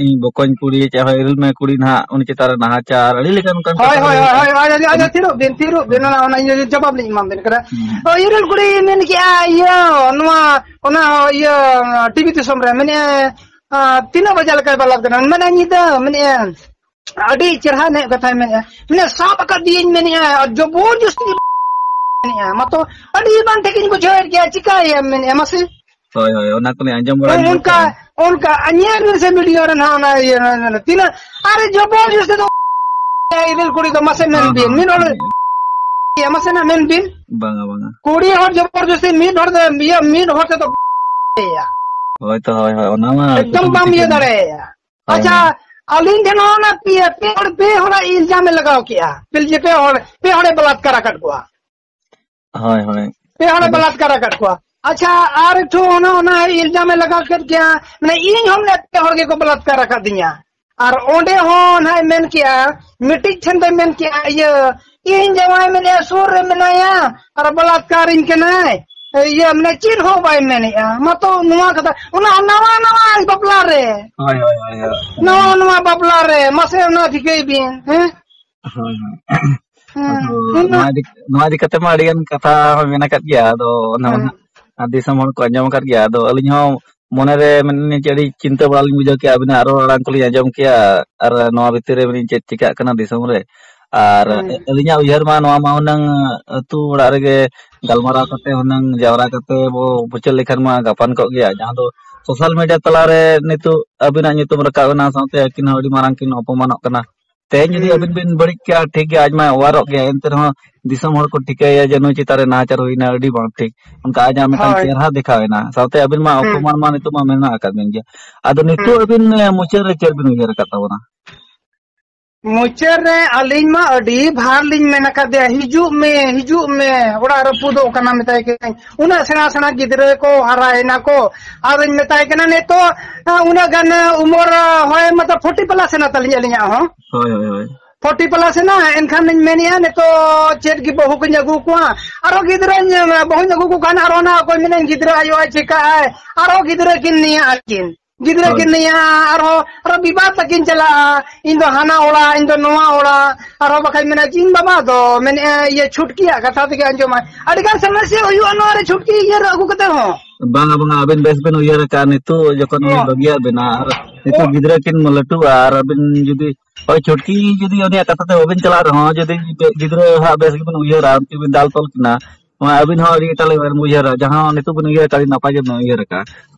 ᱤᱧ ᱵᱚᱠᱚᱧ ᱠᱩᱲᱤ, ᱪᱮᱫ ᱦᱚᱸ ᱤᱨᱤᱞ ᱢᱮ ᱠᱩᱲᱤ ᱱᱟᱦᱟᱜ, ᱩᱱᱤ ᱪᱮᱛᱟᱱ ᱨᱮ ᱱᱟᱦᱟᱪᱟᱨ, ᱟᱹᱰᱤ ᱞᱮᱠᱟᱱ ᱚᱱᱠᱟᱱ ᱦᱳᱭ, ᱠᱟᱛᱷᱟ ᱦᱳᱭ, ᱞᱟᱹᱭ ᱦᱳᱭ, ᱟᱠᱟᱫ᱾ ᱦᱳᱭ, ᱦᱳᱭ, ᱟᱪᱪᱷᱟ, ᱟᱪᱪᱷᱟ, ᱚᱱᱟ ᱛᱷᱤᱨᱚᱜ ᱵᱤᱱ, ᱛᱷᱤᱨᱚᱜ ᱵᱤᱱ, ᱚᱱᱟ, ᱚᱱᱟ ᱤᱧ ᱡᱚᱵᱟᱵ ᱞᱤᱧ ᱮᱢᱟᱵᱤᱱ ᱠᱟᱱᱟ᱾ ᱦᱩᱸ᱾ ᱚ, ᱤᱨᱤᱞ ᱠᱩᱲᱤ ᱢᱮᱱ ᱠᱮᱜᱼᱟ, ᱤᱭᱟᱹ, ᱱᱚᱣᱟ, ᱚᱱᱟ, ᱤᱭᱟᱹ, ᱴᱤᱵᱷᱤ ᱫᱤᱥᱚᱢ ᱨᱮ, ᱢᱮᱱᱮᱫᱼᱟ, ᱟ, ᱛᱤᱱᱟᱹᱜ ᱵᱟᱡᱟ ᱞᱮᱠᱟᱭ ᱵᱟᱞᱟᱫ ᱠᱟᱱᱟ? ᱢᱮᱱᱟ, ᱧᱤᱫᱟᱹ, ᱢᱮᱱᱮᱫᱼᱟ, ᱟᱹᱰᱤ ᱪᱮᱨᱦᱟ ᱮᱱᱮᱡ ᱠᱟᱛᱷᱟᱭ ᱢᱮᱱᱮᱫᱼᱟ᱾ ᱢᱮᱱᱮᱫ, ᱥᱟᱵ ᱟᱠᱟᱫᱤᱭᱟᱹᱧ ᱢᱮᱱᱮᱫᱼᱟ, ᱟᱨ ᱡᱚᱵᱚᱨ ᱡᱚᱥᱛᱤ ᱢᱮᱱᱮᱫᱼᱟ᱾ ᱢᱟᱛᱚ ᱟᱹᱰᱤ ᱵᱟᱝ ᱴᱷᱤᱠ ᱤᱧ ᱵᱩᱡᱷᱟᱹᱣᱮᱫ ᱜᱮᱭᱟ, ᱪᱤᱠᱟᱹᱭᱮᱢ ᱢᱮᱱᱮᱫᱼᱟ, ᱢᱟᱥᱮ? ᱦᱳᱭ, ᱦᱳᱭ, ᱚᱱᱟ ᱠᱚᱞᱤᱧ ᱟᱸᱡᱚᱢ ᱵᱟᱲᱟ ᱚᱱ-, ᱧᱚᱜ ᱚᱱᱠᱟ, ᱠᱟᱜᱼᱟ᱾ ᱚᱱᱠᱟ, ᱧᱮᱞ ᱵᱤᱱ ᱥᱮ ᱵᱷᱤᱰᱤᱭᱳ ᱨᱮ ᱱᱟᱦᱟᱜ ᱚᱱᱟ ᱤᱭᱟᱹ, ᱚᱱᱟ, ᱚᱱᱟ, ᱛᱤᱱᱟᱹᱜ, ᱟᱨᱮ ᱡᱚᱵᱚᱨ ᱡᱚᱥᱛᱤ ᱫᱚ ᱤᱨᱤᱞ ᱠᱩᱲᱤ ᱫᱚ ᱢᱟᱥᱮ ᱢᱮᱱ ᱦᱚᱸ, ᱵᱤᱱ, ᱦᱚᱸ, ᱢᱤᱫ ᱦᱚᱲ, ᱦᱚᱸ᱾ ᱢᱟᱥᱮ ᱱᱟᱜ ᱢᱮᱱ ᱵᱤᱱ᱾ ᱵᱟᱝᱟ, ᱵᱟᱝᱟ᱾ ᱠᱩᱲᱤ ᱦᱚᱲ ᱡᱚᱵᱚᱨ ᱡᱚᱥᱛᱤ ᱢᱤᱫ ᱦᱚᱲ ᱫᱚ, ᱤᱭᱟᱹ, ᱢᱤᱫ ᱦᱚᱲ ᱛᱮᱫᱚ ᱤᱭᱟᱹ᱾ ᱦᱳᱭ ᱛᱚ, ᱦᱳᱭ, ᱦᱳᱭ, ᱚᱱᱟ ᱢᱟ ᱮᱠᱫᱚᱢ ᱠᱟᱛᱷᱟ ᱢᱟ ᱵᱟᱢ ᱴᱷᱤᱠ ᱤᱭᱟᱹ ᱠᱟᱱ ᱜᱮᱭᱟ᱾ ᱫᱟᱲᱮᱭᱟᱭᱟ᱾ ᱦᱳᱭ, ᱟᱪᱪᱷᱟ, ᱦᱳᱭ᱾ ᱟᱹᱞᱤᱧ ᱴᱷᱮᱱ ᱦᱚᱸ ᱚᱱᱟ ᱯᱮ, ᱯᱮ ᱦᱚᱲ, ᱯᱮ ᱦᱚᱲᱟᱜ ᱤᱞᱡᱟᱢ ᱮ ᱞᱟᱜᱟᱣ ᱠᱮᱜᱼᱟ᱾ ᱯᱮ, ᱡᱮ ᱯᱮ ᱦᱚᱲ, ᱯᱮ ᱦᱚᱲᱮ ᱵᱟᱞᱟᱛᱠᱟᱨ ᱟᱠᱟᱫ ᱠᱚᱣᱟ᱾ ᱦᱳᱭ, ᱦᱳᱭ᱾ ᱯᱮ ᱦᱚᱲᱮ ᱟᱫᱚ ᱵᱟᱞᱟᱛᱠᱟᱨ ᱟᱠᱟᱫ ᱠᱚᱣᱟ᱾ ᱟᱪᱪᱷᱟ, ᱟᱨ ᱮᱠᱴᱩ ᱚᱱᱟ, ᱚᱱᱟ ᱤᱞᱡᱟᱢ ᱮ ᱞᱟᱜᱟᱣ ᱠᱮᱫ ᱜᱮᱭᱟ, ᱢᱟᱱᱮ ᱤᱧ ᱦᱚᱸ ᱢᱟᱱᱮ ᱯᱮ ᱦᱚᱲ ᱜᱮᱠᱚ ᱵᱟᱞᱟᱛᱠᱟᱨ ᱟᱠᱟᱫᱤᱧᱟ᱾ ᱟᱨ ᱚᱸᱰᱮ ᱦᱚᱸ ᱱᱟᱦᱟᱜ ᱢᱮᱱ ᱠᱮᱜᱼᱟ, ᱢᱤᱫᱴᱤᱡ ᱴᱷᱮᱱ ᱫᱚᱭ ᱢᱮᱱ ᱠᱮᱜᱼᱟ, ᱤᱭᱟᱹ, ᱤᱧ ᱡᱟᱶᱟᱭ ᱢᱮᱱᱮᱜᱼᱟ ᱥᱩᱨ ᱨᱮ ᱢᱮᱱᱟᱭᱟ ᱟᱨ ᱵᱟᱞᱟᱛᱠᱟᱨᱤᱧ ᱠᱟᱱᱟᱭ, ᱤᱭᱟᱹ, ᱢᱟᱱᱮ ᱪᱮᱫ ᱦᱚᱸ ᱵᱟᱭ ᱢᱮᱱᱮᱜᱼᱟ᱾ ᱢᱟᱛᱚ ᱱᱚᱣᱟ ᱠᱟᱛᱷᱟ, ᱚᱱᱟ ᱱᱟᱣᱟ ᱱᱟᱣᱟ ᱵᱟᱯᱞᱟ ᱨᱮ, ᱦᱳᱭ, ᱦᱳᱭ, ᱦᱳᱭ, ᱦᱳᱭ᱾ ᱱᱟᱣᱟ ᱱᱟᱣᱟ ᱵᱟᱯᱞᱟ ᱨᱮ, ᱢᱟᱥᱮ ᱚᱱᱟ ᱴᱷᱤᱠᱟᱹᱭ ᱵᱤᱱ, ᱦᱮᱸ? ᱦᱳᱭ, ᱦᱳᱭ᱾ ᱦᱮᱸ, ᱟᱫᱚ ᱩᱱᱟᱹᱜ ᱱᱚᱣᱟ ᱤᱫᱤ, ᱱᱚᱣᱟ ᱤᱫᱤ ᱠᱟᱛᱮ ᱢᱟ ᱟᱹᱰᱤ ᱜᱟᱱ ᱠᱟᱛᱷᱟ ᱦᱚᱸ ᱢᱮᱱ ᱟᱠᱟᱫ ᱜᱮᱭᱟ, ᱟᱫᱚ ᱚᱱᱟ ᱢᱟ ᱦᱮᱸ᱾ ᱱᱟᱦᱟᱜ ᱫᱤᱥᱚᱢ ᱦᱚᱲ ᱠᱚ ᱟᱸᱡᱚᱢ ᱟᱠᱟᱫ ᱜᱮᱭᱟ᱾ ᱟᱫᱚ ᱟᱹᱞᱤᱧ ᱦᱚᱸ ᱢᱚᱱᱮᱨᱮ ᱢᱮᱱ ᱪᱮᱫ ᱟᱹᱰᱤ ᱪᱤᱱᱛᱟᱹ ᱵᱟᱲᱟ ᱞᱤᱧ ᱵᱩᱡᱷᱟᱹᱣ ᱠᱮᱜᱼᱟ, ᱟᱹᱵᱤᱱᱟᱜ ᱨᱚᱲ ᱟᱲᱟᱝ ᱠᱚᱞᱤᱧ ᱟᱸᱡᱚᱢ ᱠᱮᱜᱼᱟ, ᱟᱨ ᱱᱚᱣᱟ ᱵᱷᱤᱛᱤᱨ ᱨᱮ ᱢᱮᱱᱟᱹᱧ ᱪᱮᱫ ᱪᱤᱠᱟᱹᱜ ᱠᱟᱱᱟ ᱫᱤᱥᱚᱢ ᱨᱮ᱾ ᱟᱨ ᱦᱮᱸ᱾ ᱟᱹᱞᱤᱧᱟᱜ ᱩᱭᱦᱟᱹᱨ ᱢᱟ ᱱᱚᱣᱟ ᱢᱟ ᱦᱩᱱᱟᱹᱝ ᱟᱹᱛᱩ ᱚᱲᱟᱜ ᱨᱮᱜᱮ ᱜᱟᱞᱢᱟᱨᱟᱣ ᱠᱟᱛᱮ ᱦᱩᱱᱟᱹᱝ ᱡᱟᱣᱨᱟ ᱠᱟᱛᱮ ᱵᱚ ᱢᱩᱪᱟᱹᱫ ᱞᱮᱠᱷᱟᱱ ᱢᱟ ᱜᱟᱯᱟᱱ ᱠᱚᱜ ᱜᱮᱭᱟ, ᱡᱟᱦᱟᱸ ᱫᱚ ᱥᱳᱥᱟᱞ ᱢᱤᱰᱤᱭᱟ ᱛᱟᱞᱟᱨᱮ ᱱᱤᱛᱚᱜ ᱟᱹᱵᱤᱱᱟᱜ ᱧᱩᱛᱩᱢ ᱨᱟᱠᱟᱵ ᱮᱱᱟ, ᱥᱟᱶᱛᱮ ᱟᱹᱠᱤᱱ ᱦᱚᱸ ᱟᱹᱰᱤ ᱢᱟᱨᱟᱝ ᱠᱤᱱ ᱚᱯᱚᱢᱟᱱᱚᱜ ᱠᱟᱱᱟ᱾ ᱛᱮᱦᱮᱧ ᱡᱩᱫᱤ ᱦᱩᱸ᱾ ᱟᱹᱵᱤᱱ ᱵᱤᱱ ᱵᱟᱹᱲᱤᱡ ᱠᱮᱜᱼᱟ, ᱴᱷᱤᱠ ᱜᱮᱭᱟ, ᱟᱡ ᱢᱟᱭ ᱚᱣᱟᱨᱚᱜ ᱜᱮᱭᱟ, ᱮᱱᱛᱮ ᱨᱮᱦᱚᱸ ᱫᱤᱥᱚᱢ ᱦᱚᱲ ᱠᱚ ᱴᱷᱤᱠᱟᱹᱭᱟ ᱡᱮ ᱱᱩᱭ ᱪᱮᱛᱟᱱ ᱨᱮ ᱱᱟᱦᱟᱪᱟᱨ ᱦᱩᱭᱱᱟ, ᱟᱹᱰᱤ ᱵᱟᱝ ᱴᱷᱤᱠ᱾ ᱚᱱᱠᱟ ᱟᱡᱟᱜ ᱢᱤᱫᱴᱟᱝ ᱦᱳᱭ᱾ ᱪᱮᱦᱨᱟ ᱫᱮᱠᱷᱟᱣ ᱮᱱᱟ, ᱥᱟᱶᱛᱮ ᱟᱹᱵᱤᱱ ᱢᱟ ᱦᱩᱸ᱾ ᱚᱯᱚᱢᱟᱱ ᱢᱟ ᱱᱤᱛᱚᱜ ᱢᱟ ᱢᱮᱱᱟᱜ ᱟᱠᱟᱫ ᱵᱤᱱ ᱜᱮᱭᱟ᱾ ᱟᱫᱚ ᱱᱤᱛᱚᱜ ᱦᱩᱸ᱾ ᱟᱹᱵᱤᱱ, ᱮ, ᱢᱩᱪᱟᱹᱫ ᱨᱮ ᱪᱮᱫ ᱵᱤᱱ ᱩᱭᱦᱟᱹᱨ ᱟᱠᱟᱫ ᱛᱟᱵᱚᱱᱟ? ᱢᱩᱪᱟᱹᱫ ᱨᱮ ᱟᱹᱞᱤᱧ ᱢᱟ ᱟᱹᱰᱤ ᱵᱷᱟᱨ ᱞᱤᱧ ᱢᱮᱱ ᱟᱠᱟᱫᱮᱭᱟ, "ᱦᱤᱡᱩᱜ ᱢᱮ, ᱦᱤᱡᱩᱜ ᱢᱮ, ᱚᱲᱟᱜ ᱨᱟᱹᱯᱩᱫᱚᱜ ᱠᱟᱱᱟ," ᱢᱮᱛᱟᱭ ᱠᱟᱹᱱᱟᱹᱧ᱾ ᱩᱱᱟᱹᱜ ᱥᱮᱬᱟ ᱥᱮᱬᱟ ᱜᱤᱫᱽᱨᱟᱹ ᱠᱚ ᱦᱟᱨᱟᱭᱮᱱᱟ ᱠᱚ, ᱟᱫᱚᱧ ᱢᱮᱛᱟᱭ ᱠᱟᱱᱟ, ᱱᱤᱛᱚᱜ, ᱟ, ᱩᱱᱟᱹᱜ ᱜᱟᱱ ᱩᱢᱚᱨ, ᱦᱳᱭ, ᱢᱚᱛᱞᱚᱵ ᱯᱷᱳᱨᱴᱤ ᱯᱞᱟᱥ ᱮᱱᱟ ᱛᱟᱹᱞᱤᱧ ᱟᱹᱞᱤᱧᱟᱜ ᱦᱚᱸ᱾ ᱦᱳᱭ, ᱦᱳᱭ, ᱦᱳᱭ᱾ ᱯᱷᱳᱨᱴᱤ ᱯᱞᱟᱥ ᱮᱱᱟ, ᱮᱱᱠᱷᱟᱱ ᱞᱤᱧ ᱢᱮᱱᱮᱫᱼᱟ, ᱱᱤᱛᱚᱜ ᱪᱮᱫ ᱜᱮ ᱵᱟᱹᱦᱩ ᱠᱚᱧ ᱟᱹᱜᱩ ᱠᱚᱣᱟ, ᱟᱨᱦᱚᱸ ᱜᱤᱫᱽᱨᱟᱹᱧ, ᱵᱟᱹᱦᱩᱧ ᱟᱹᱜᱩ ᱠᱚ ᱠᱷᱟᱱ ᱟᱨᱦᱚᱸ ᱱᱟᱦᱟᱜ ᱚᱠᱚᱭ ᱢᱮᱱᱟᱹᱧ ᱜᱤᱫᱽᱨᱟᱹ ᱟᱭᱳ ᱟᱭ ᱪᱤᱠᱟᱹᱜ ᱟᱭ, ᱟᱨᱦᱚᱸ ᱜᱤᱫᱽᱨᱟᱹ ᱠᱤᱱ ᱱᱮᱭᱟᱜᱼᱟ ᱠᱤᱱ᱾ ᱜᱤᱫᱽᱨᱟᱹ ᱦᱳᱭ᱾ ᱠᱤᱱ ᱱᱮᱭᱟᱜᱼᱟ, ᱟᱨᱦᱚᱸ, ᱟᱨᱦᱚᱸ ᱵᱤᱵᱟᱫ ᱛᱟᱹᱠᱤᱱ ᱪᱟᱞᱟᱜᱼᱟ, ᱤᱧ ᱫᱚ ᱦᱟᱱᱟ ᱚᱲᱟᱜ, ᱤᱧ ᱫᱚ ᱱᱚᱣᱟ ᱚᱲᱟᱜ, ᱟᱨᱦᱚᱸ ᱵᱟᱠᱷᱟᱡ ᱢᱮᱱᱟ, ᱤᱧ ᱵᱟᱵᱟ ᱫᱚ ᱢᱮᱱᱮᱫᱼᱟ, ᱤᱭᱟᱹ, ᱪᱷᱩᱴᱠᱤᱭᱟᱜ ᱠᱟᱛᱷᱟ ᱛᱮᱜᱮ ᱟᱸᱡᱚᱢᱟᱭ᱾ ᱟᱹᱰᱤ ᱜᱟᱱ ᱥᱚᱢᱚᱥᱥᱟ ᱦᱩᱭᱩᱜᱼᱟ ᱱᱚᱣᱟ ᱨᱮ, ᱪᱷᱩᱴᱠᱤ ᱤᱭᱟᱹ ᱨᱮ ᱟᱹᱜᱩ ᱠᱟᱛᱮ ᱦᱚᱸ᱾ ᱵᱟᱝᱟ, ᱵᱟᱝᱟ, ᱟᱵᱮᱱ ᱵᱮᱥ ᱵᱮᱱ ᱩᱭᱦᱟᱹᱨ ᱟᱠᱟᱫᱼᱟ, ᱱᱤᱛᱚᱜ ᱡᱚᱠᱷᱚᱱ ᱩᱱᱤ ᱦᱚᱸ᱾ ᱵᱟᱹᱜᱤᱭᱟᱫ ᱵᱮᱱᱟ, ᱟᱨ ᱱᱤᱛᱚᱜ ᱦᱚᱸ᱾ ᱜᱤᱫᱽᱨᱟᱹ ᱠᱤᱱ ᱞᱟᱹᱴᱩᱜᱼᱟ, ᱟᱨ ᱟᱵᱮᱱ ᱡᱩᱫᱤ, ᱦᱳᱭ, ᱪᱷᱩᱴᱠᱤ ᱡᱩᱫᱤ ᱩᱱᱤᱭᱟᱜ ᱠᱟᱛᱷᱟ ᱛᱮ ᱵᱟᱵᱮᱱ ᱪᱟᱞᱟᱜ ᱨᱮᱦᱚᱸ, ᱡᱩᱫᱤ ᱜᱤᱫᱽᱨᱟᱹ ᱦᱟᱸᱜ ᱵᱮᱥ ᱜᱮᱵᱮᱱ ᱩᱭᱦᱟᱹᱨᱟ, ᱩᱱᱠᱤᱱ ᱵᱮᱱ ᱫᱟᱞ ᱛᱚᱞ ᱠᱤᱱᱟ, ᱱᱚᱣᱟ ᱟᱹᱵᱤᱱ ᱦᱚᱸ ᱟᱹᱰᱤ ᱮᱴᱟᱜ ᱞᱮᱠᱟ ᱵᱮᱱ ᱩᱭᱦᱟᱹᱨᱟ, ᱡᱟᱦᱟᱸ ᱱᱤᱛᱚᱜ ᱵᱮᱱ ᱩᱭᱦᱟᱹᱨᱟ, ᱟᱹᱰᱤ ᱱᱟᱯᱟᱭ ᱜᱮᱵᱮᱱ ᱩᱭᱦᱟᱹᱨ ᱟᱠᱟᱫᱼᱟ᱾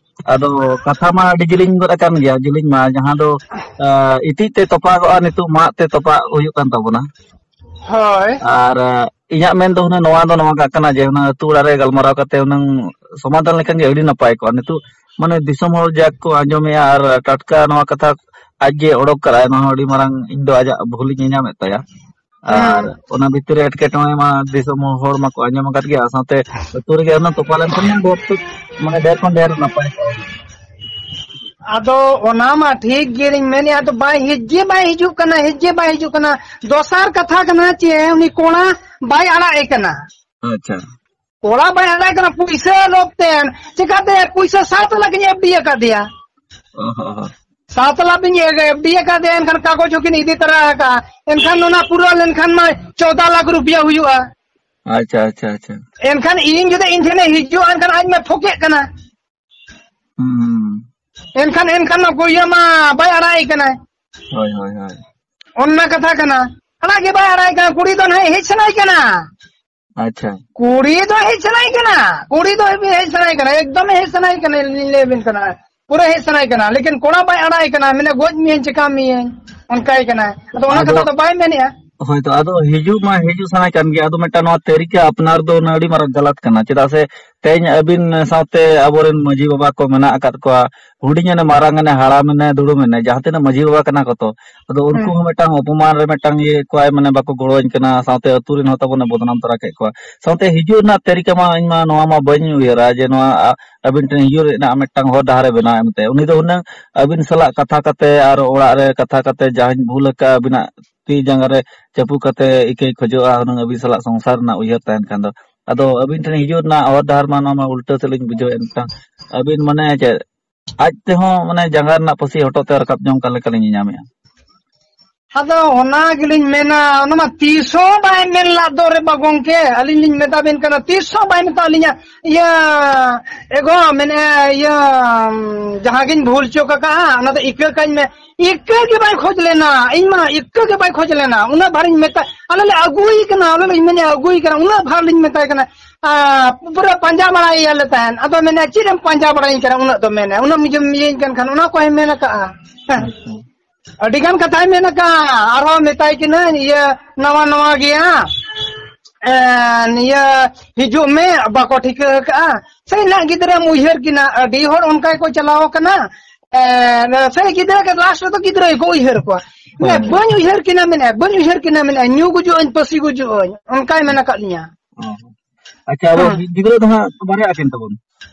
ᱟᱫᱚ ᱠᱟᱛᱷᱟ ᱢᱟ ᱟᱹᱰᱤ ᱡᱮᱞᱮᱧ ᱜᱚᱫ ᱟᱠᱟᱱ ᱜᱮᱭᱟ, ᱡᱮᱞᱮᱧ ᱢᱟ, ᱡᱟᱦᱟᱸ ᱫᱚ, ᱟ, ᱤᱛᱤᱡ ᱛᱮ ᱛᱚᱯᱟᱜᱚᱜᱼᱟ, ᱱᱤᱛᱚᱜ ᱢᱟᱫ ᱛᱮ ᱛᱚᱯᱟᱜ ᱦᱩᱭᱩᱜ ᱠᱟᱱ ᱛᱟᱵᱚᱱᱟ᱾ ᱦᱳᱭ᱾ ᱟᱨ, ᱟ, ᱤᱧᱟᱹᱜ ᱢᱮᱱ ᱫᱚ ᱦᱩᱱᱟᱹᱝ ᱱᱚᱣᱟ ᱫᱚ ᱱᱚᱣᱟ ᱠᱟᱜ ᱠᱟᱱᱟ ᱡᱮ ᱦᱩᱱᱟᱹᱝ ᱟᱹᱛᱩ ᱚᱲᱟᱜ ᱨᱮ ᱜᱟᱞᱢᱟᱨᱟᱣ ᱠᱟᱛᱮ ᱦᱩᱱᱟᱹᱝ ᱥᱚᱢᱟᱫᱷᱟᱱ ᱞᱮᱠᱷᱟᱱ ᱜᱮ ᱟᱹᱰᱤ ᱱᱟᱯᱟᱭ ᱠᱚᱜᱼᱟ᱾ ᱱᱤᱛᱚᱜ ᱢᱟᱱᱮ ᱫᱤᱥᱚᱢ ᱦᱚᱲ ᱡᱟᱠ ᱠᱚ ᱟᱸᱡᱚᱢᱮᱜᱼᱟ ᱟᱨ ᱴᱟᱴᱠᱟ ᱱᱚᱣᱟ ᱠᱟᱛᱷᱟ ᱟᱡ ᱜᱮ ᱚᱰᱚᱠ ᱠᱟᱜᱼᱟᱭ, ᱱᱚᱣᱟ ᱦᱚᱸ ᱟᱹᱰᱤ ᱢᱟᱨᱟᱝ ᱤᱧ ᱫᱚ ᱟᱡᱟᱜ ᱵᱷᱩᱞᱤᱧ ᱧᱮᱧᱟᱢᱮᱫ ᱛᱟᱭᱟ᱾ ᱟᱨ ᱦᱮᱸ᱾ ᱚᱱᱟ ᱵᱷᱤᱛᱤᱨ ᱨᱮ ᱮᱴᱠᱮᱴᱚᱬᱮ ᱢᱟ ᱫᱤᱥᱚᱢ ᱦᱚᱲ ᱢᱟᱠᱚ ᱟᱸᱡᱚᱢ ᱟᱠᱟᱫ ᱜᱮᱭᱟ, ᱥᱟᱶᱛᱮ ᱟᱹᱛᱩ ᱨᱮᱜᱮ ᱚᱱᱟ ᱛᱚᱯᱟ ᱞᱮᱱᱠᱷᱟᱱ ᱢᱟ ᱰᱷᱮᱨ ᱛᱚ, ᱢᱟᱱᱮ ᱰᱷᱮᱨ ᱠᱷᱚᱱ ᱰᱷᱮᱨ ᱱᱟᱯᱟᱭ ᱠᱚᱜᱼᱟ᱾ ᱟᱫᱚ ᱚᱱᱟ ᱢᱟ ᱴᱷᱤᱠ ᱜᱮᱞᱤᱧ ᱢᱮᱱᱮᱫᱼᱟ, ᱟᱫᱚ ᱵᱟᱭ ᱦᱮᱡ ᱜᱮ ᱵᱟᱭ ᱦᱤᱡᱩᱜ ᱠᱟᱱᱟ, ᱦᱮᱡ ᱜᱮ ᱵᱟᱭ ᱦᱤᱡᱩᱜ ᱠᱟᱱᱟ᱾ ᱫᱚᱥᱟᱨ ᱠᱟᱛᱷᱟ ᱠᱟᱱᱟ ᱪᱮ, ᱩᱱᱤ ᱠᱚᱲᱟ ᱵᱟᱭ ᱟᱲᱟᱜ ᱮ ᱠᱟᱱᱟ᱾ ᱟᱪᱪᱷᱟ᱾ ᱠᱚᱲᱟ ᱵᱟᱭ ᱟᱲᱟᱜ ᱮ ᱠᱟᱱᱟ, ᱯᱩᱭᱥᱟᱹ ᱞᱳᱵᱷ ᱛᱮ᱾ ᱪᱮᱠᱟᱛᱮ ᱯᱩᱭᱥᱟᱹ ᱥᱟᱛ ᱞᱟᱠᱷ ᱤᱧ ᱮᱯᱷ ᱰᱤ ᱟᱠᱟᱫᱮᱭᱟ᱾ ᱚ ᱦᱚᱸ ᱦᱚᱸ᱾ ᱥᱟᱛ ᱞᱟᱠᱷ ᱤᱧ ᱮᱯᱷ ᱰᱤ ᱟᱠᱟᱫᱮᱭᱟ, ᱮᱱᱠᱷᱟᱱ ᱠᱟᱜᱚᱡᱽ ᱦᱚᱸᱠᱤᱱ ᱤᱫᱤ ᱛᱚᱨᱟ ᱟᱠᱟᱫᱼᱟ᱾ ᱮᱱᱠᱷᱟᱱ ᱚᱱᱟ ᱯᱩᱨᱟᱹᱣ ᱞᱮᱱᱠᱷᱟᱱ ᱢᱟ ᱪᱚᱣᱫᱟ ᱞᱟᱠᱷ ᱨᱩᱯᱤᱭᱟ ᱦᱩᱭᱩᱜᱼᱟ᱾ ᱟᱪᱪᱷᱟ, ᱟᱪᱪᱷᱟ, ᱟᱪᱪᱷᱟ᱾ ᱮᱱᱠᱷᱟᱱ ᱤᱧ ᱡᱩᱫᱤ ᱤᱧ ᱴᱷᱮᱱᱮ ᱦᱤᱡᱩᱜᱼᱟ, ᱮᱱᱠᱷᱟᱱ ᱟᱡ ᱢᱟ ᱴᱷᱚᱠᱮᱫ ᱠᱟᱱᱟ᱾ ᱦᱩᱸ᱾ ᱮᱱᱠᱷᱟᱱ, ᱮᱱᱠᱷᱟᱱ ᱢᱟ ᱜᱚᱭᱟ ᱢᱟ ᱵᱟᱭ ᱟᱲᱟᱜ ᱮ ᱠᱟᱱᱟᱭ᱾ ᱦᱳᱭ, ᱦᱳᱭ, ᱦᱳᱭ᱾ ᱚᱱᱟ ᱠᱟᱛᱷᱟ ᱠᱟᱱᱟ᱾ ᱟᱲᱟᱜ ᱜᱮ ᱵᱟᱭ ᱟᱲᱟᱜ ᱮ ᱠᱟᱱᱟ᱾ ᱠᱩᱲᱤ ᱫᱚ ᱱᱟᱦᱟᱜ ᱦᱮᱡ ᱥᱟᱱᱟᱭ ᱠᱟᱱᱟ᱾ ᱟᱪᱪᱷᱟ᱾ ᱠᱩᱲᱤ ᱫᱚ ᱦᱮᱡ ᱥᱟᱱᱟᱭ ᱠᱟᱱᱟ᱾ ᱠᱩᱲᱤ ᱫᱚ ᱦᱮᱡ ᱥᱟᱱᱟᱭ ᱠᱟᱱᱟ᱾ ᱮᱠᱫᱚᱢ ᱦᱮᱡ ᱥᱟᱱᱟᱭ ᱠᱟᱱᱟ, ᱞᱤᱧ ᱞᱟᱹᱭ ᱟᱵᱤᱱ ᱠᱟᱱᱟ᱾ ᱯᱩᱨᱟᱹ ᱦᱮᱡ ᱥᱟᱱᱟᱭ ᱠᱟᱱᱟ᱾ ᱞᱮᱠᱤᱱ ᱠᱚᱲᱟ ᱵᱟᱭ ᱟᱲᱟᱜ ᱮ ᱠᱟᱱᱟ᱾ ᱢᱮᱱᱟ, "ᱜᱚᱡ ᱢᱤᱭᱟᱹᱧ, ᱪᱮᱠᱟ ᱢᱤᱭᱟᱹᱧ?" ᱚᱱᱠᱟᱭ ᱠᱟᱱᱟ᱾ ᱟᱫᱚ ᱚᱱᱟ ᱟᱫᱚ ᱠᱟᱛᱷᱟ ᱫᱚ ᱵᱟᱭ ᱢᱮᱱᱮᱜᱼᱟ᱾ ᱦᱳᱭ ᱛᱚ, ᱟᱫᱚ ᱦᱤᱡᱩᱜ ᱢᱟ ᱦᱤᱡᱩᱜ ᱥᱟᱱᱟᱭ ᱠᱟᱱ ᱜᱮᱭᱟ᱾ ᱟᱫᱚ ᱢᱤᱫᱴᱟᱝ ᱱᱚᱣᱟ ᱛᱟᱹᱨᱤᱠᱟ ᱟᱯᱱᱟᱨ ᱫᱚ ᱚᱱᱟ ᱟᱹᱰᱤ ᱢᱟᱨᱟᱝ ᱜᱟᱞᱟᱛ ᱠᱟᱱᱟ᱾ ᱪᱮᱫᱟᱜ ᱥᱮ ᱛᱮᱦᱮᱧ ᱟᱹᱵᱤᱱ ᱥᱟᱶᱛᱮ ᱟᱵᱚᱨᱮᱱ ᱢᱟᱹᱡᱷᱤ ᱵᱟᱵᱟ ᱠᱚ ᱢᱮᱱᱟᱜ ᱟᱠᱟᱫ ᱠᱚᱣᱟ, ᱦᱩᱰᱤᱧ ᱮᱱᱮ ᱢᱟᱨᱟᱝ ᱮᱱᱮ ᱦᱟᱲᱟᱢ ᱮᱱᱮ ᱫᱩᱲᱩᱢ ᱮᱱᱮ, ᱡᱟᱦᱟᱸ ᱛᱤᱱᱟᱹᱜ ᱢᱟᱹᱡᱷᱤ ᱵᱟᱵᱟ ᱠᱟᱱᱟ ᱠᱚ ᱛᱚ, ᱟᱫᱚ ᱩᱱᱠᱩ ᱦᱩᱸ᱾ ᱦᱚᱸ ᱢᱤᱫᱴᱟᱝ ᱚᱯᱚᱢᱟᱱ ᱨᱮ ᱢᱤᱫᱴᱟᱝ ᱤᱭᱟᱹ ᱠᱚᱣᱟᱭ, ᱢᱟᱱᱮ ᱵᱟᱠᱚ ᱜᱚᱲᱚᱣᱟᱹᱧ ᱠᱟᱱᱟ, ᱥᱟᱶᱛᱮ ᱟᱹᱛᱩ ᱨᱮᱱ ᱦᱚᱸ ᱛᱟᱵᱚᱱ ᱮ ᱵᱚᱫᱱᱟᱢ ᱛᱚᱨᱟ ᱠᱮᱫ ᱠᱚᱣᱟ᱾ ᱥᱟᱶᱛᱮ ᱦᱤᱡᱩᱜ ᱨᱮᱱᱟᱜ ᱛᱟᱹᱨᱤᱠᱟ ᱢᱟ ᱤᱧ ᱢᱟ ᱱᱚᱣᱟ ᱢᱟ ᱵᱟᱹᱧ ᱩᱭᱦᱟᱹᱨᱟ ᱡᱮ ᱱᱚᱣᱟ ᱟ-, ᱟᱹᱵᱤᱱ ᱴᱷᱮᱱ ᱦᱤᱡᱩᱜ ᱨᱮᱱᱟᱜ ᱢᱤᱫᱴᱟᱝ ᱦᱚᱨ ᱰᱟᱦᱟᱨ ᱮ ᱵᱮᱱᱟᱣ ᱮᱢ ᱛᱮ᱾ ᱩᱱᱤ ᱫᱚ ᱦᱩᱱᱟᱹᱝ ᱟᱹᱵᱤᱱ ᱥᱟᱞᱟᱜ ᱠᱟᱛᱷᱟ ᱠᱟᱛᱮ ᱟᱨ ᱚᱲᱟᱜ ᱨᱮ ᱠᱟᱛᱷᱟ ᱠᱟᱛᱮ ᱡᱟᱦᱟᱸᱧ ᱵᱷᱩᱞ ᱟᱠᱟᱫᱼᱟ, ᱟᱹᱵᱤᱱᱟᱜ ᱛᱤ ᱡᱟᱸᱜᱟ ᱨᱮ ᱪᱟᱹᱯᱩ ᱠᱟᱛᱮ ᱤᱠᱟᱹᱭ ᱠᱷᱚᱡᱚᱜᱼᱟ, ᱦᱩᱱᱟᱹᱝ ᱟᱹᱵᱤᱱ ᱥᱟᱞᱟᱜ ᱥᱚᱝᱥᱟᱨ ᱨᱮᱱᱟᱜ ᱩᱭᱦᱟᱹᱨ ᱛᱟᱦᱮᱱ ᱠᱷᱟᱱ ᱫᱚ᱾ ᱟᱫᱚ ᱟᱹᱵᱤᱱ ᱴᱷᱮᱱ ᱦᱤᱡᱩᱜ ᱨᱮᱱᱟᱜ ᱦᱚᱨ ᱰᱟᱦᱟᱨ ᱢᱟ ᱱᱚᱣᱟ ᱢᱟ ᱩᱞᱴᱟᱹ ᱥᱮᱫ ᱞᱤᱧ ᱵᱩᱡᱷᱟᱹᱣᱮᱫ, ᱢᱤᱫᱴᱟᱝ ᱟᱹᱵᱤᱱ ᱢᱟᱱᱮ ᱪᱮᱫ ᱟᱡ ᱛᱮᱦᱚᱸ ᱢᱟᱱᱮ ᱡᱟᱸᱜᱟ ᱨᱮᱱᱟᱜ ᱯᱟᱹᱥᱤ ᱦᱚᱴᱚᱜ ᱛᱮ ᱨᱟᱠᱟᱵ ᱡᱚᱝ ᱠᱟᱱ ᱞᱮᱠᱟᱞᱤᱧ ᱧᱮᱧᱟᱢᱮᱫᱼᱟ᱾ ᱟᱫᱚ ᱚᱱᱟ ᱜᱮᱞᱤᱧ ᱢᱮᱱᱟ, ᱚᱱᱟ ᱢᱟ ᱛᱤᱥ ᱦᱚᱸ ᱵᱟᱭ ᱢᱮᱱ ᱞᱟᱫ ᱫᱚ ᱨᱮ ᱵᱟ ᱜᱚᱝᱠᱮ, ᱟᱹᱞᱤᱧ ᱞᱤᱧ ᱢᱮᱛᱟ ᱵᱤᱱ ᱠᱟᱱᱟ, ᱛᱤᱥ ᱦᱚᱸ ᱵᱟᱭ ᱢᱮᱛᱟ ᱞᱤᱧᱟ᱾ ᱤᱭᱟᱹ, ᱮᱜᱳ, ᱢᱮᱱᱮ, ᱤᱭᱟᱹ, ᱡᱟᱦᱟᱸ ᱜᱤᱧ ᱵᱷᱩᱞ ᱪᱚ ᱠᱟᱜᱼᱟ, ᱚᱱᱟ ᱫᱚ ᱤᱠᱟᱹ ᱠᱟᱹᱧ ᱢᱮ᱾ ᱤᱠᱟᱹ ᱜᱮ ᱵᱟᱭ ᱠᱷᱚᱡᱽ ᱞᱮᱱᱟ, ᱤᱧ ᱢᱟ ᱤᱠᱟᱹ ᱜᱮ ᱵᱟᱭ ᱠᱷᱚᱡᱽ ᱞᱮᱱᱟ᱾ ᱩᱱᱟᱹᱜ ᱵᱷᱟᱨᱤᱧ ᱢᱮᱛᱟ, ᱟᱞᱮ ᱞᱮ ᱟᱹᱜᱩᱭ ᱠᱟᱱᱟ, ᱟᱞᱮ ᱞᱮ ᱢᱮᱱᱮ ᱟᱹᱜᱩᱭ ᱠᱟᱱᱟ, ᱩᱱᱟᱹᱜ ᱵᱷᱟᱨ ᱞᱤᱧ ᱢᱮᱛᱟᱭ ᱠᱟᱱᱟ᱾ ᱟᱨ ᱯᱩᱨᱟᱹ ᱯᱟᱸᱡᱟ ᱵᱟᱲᱟᱭᱮᱭᱟ ᱞᱮ ᱛᱟᱦᱮᱸᱱ᱾ ᱟᱫᱚ ᱢᱮᱱᱟ, "ᱪᱮᱫ ᱮᱢ ᱯᱟᱸᱡᱟ ᱵᱟᱲᱟᱭᱤᱧ ᱠᱟᱱᱟ ᱩᱱᱟᱹᱜ ᱫᱚ?" ᱢᱮᱱᱟ, ᱩᱱᱟᱹᱜ ᱮᱢ ᱤᱭᱟᱹᱧ ᱠᱟᱱ ᱠᱷᱟᱱ, ᱚᱱᱟ ᱠᱚ ᱦᱚᱸᱭ ᱢᱮᱱ ᱟᱠᱟᱜᱼᱟ᱾ ᱦᱮᱸ᱾ ᱟᱪᱪᱷᱟ᱾ ᱟᱹᱰᱤ ᱜᱟᱱ ᱠᱟᱛᱷᱟᱭ ᱢᱮᱱ ᱟᱠᱟᱫᱼᱟ, ᱟᱨᱦᱚᱸ ᱢᱮᱛᱟᱭ ᱠᱟᱹᱱᱟᱹᱧ, ᱤᱭᱟᱹ, ᱱᱟᱣᱟ ᱱᱟᱣᱟ ᱜᱮᱭᱟ, ᱮᱸ, ᱤᱭᱟᱹ, ᱦᱤᱡᱩᱜ ᱢᱮ, ᱵᱟᱠᱚ ᱴᱷᱤᱠᱟᱹ ᱟᱠᱟᱫᱼᱟ᱾ ᱥᱟᱹᱨᱤᱱᱟᱜ ᱜᱤᱫᱽᱨᱟᱹᱢ ᱩᱭᱦᱟᱹᱨ ᱠᱤᱱᱟ, ᱟᱹᱰᱤ ᱦᱚᱲ ᱚᱱᱠᱟ ᱜᱮᱠᱚ ᱪᱟᱞᱟᱣ ᱟᱠᱟᱱᱟ᱾ ᱮᱸ, ᱥᱟᱹᱨᱤ ᱜᱤᱫᱽᱨᱟᱹ ᱜᱮ last ᱨᱮᱫᱚ ᱜᱤᱫᱽᱨᱟᱹ ᱜᱮᱠᱚ ᱩᱭᱦᱟᱹᱨ ᱠᱚᱣᱟ᱾ ᱦᱳᱭ᱾ ᱵᱟᱹᱧ ᱩᱭᱦᱟᱹᱨ ᱠᱤᱱᱟ ᱢᱮᱱᱮᱫᱼᱟ, ᱵᱟᱹᱧ ᱩᱭᱦᱟᱹᱨ ᱠᱤᱱᱟ ᱢᱮᱱᱮᱫᱼᱟ, ᱧᱩ ᱜᱩᱡᱩᱜ ᱟᱹᱧ, ᱯᱟᱹᱥᱤ ᱜᱩᱡᱩᱜ ᱟᱹᱧ, ᱚᱱᱠᱟᱭ ᱢᱮᱱ ᱟᱠᱟᱫ ᱞᱤᱧᱟ᱾ ᱚ᱾ ᱟᱪᱪᱷᱟ, ᱟᱵᱚ ᱦᱮᱸ᱾ ᱜᱤᱫᱽᱨᱟᱹ ᱫᱚ ᱦᱟᱸᱜ ᱵᱟᱨᱭᱟ ᱟᱹᱠᱤᱱ ᱛᱟᱵᱚᱱ?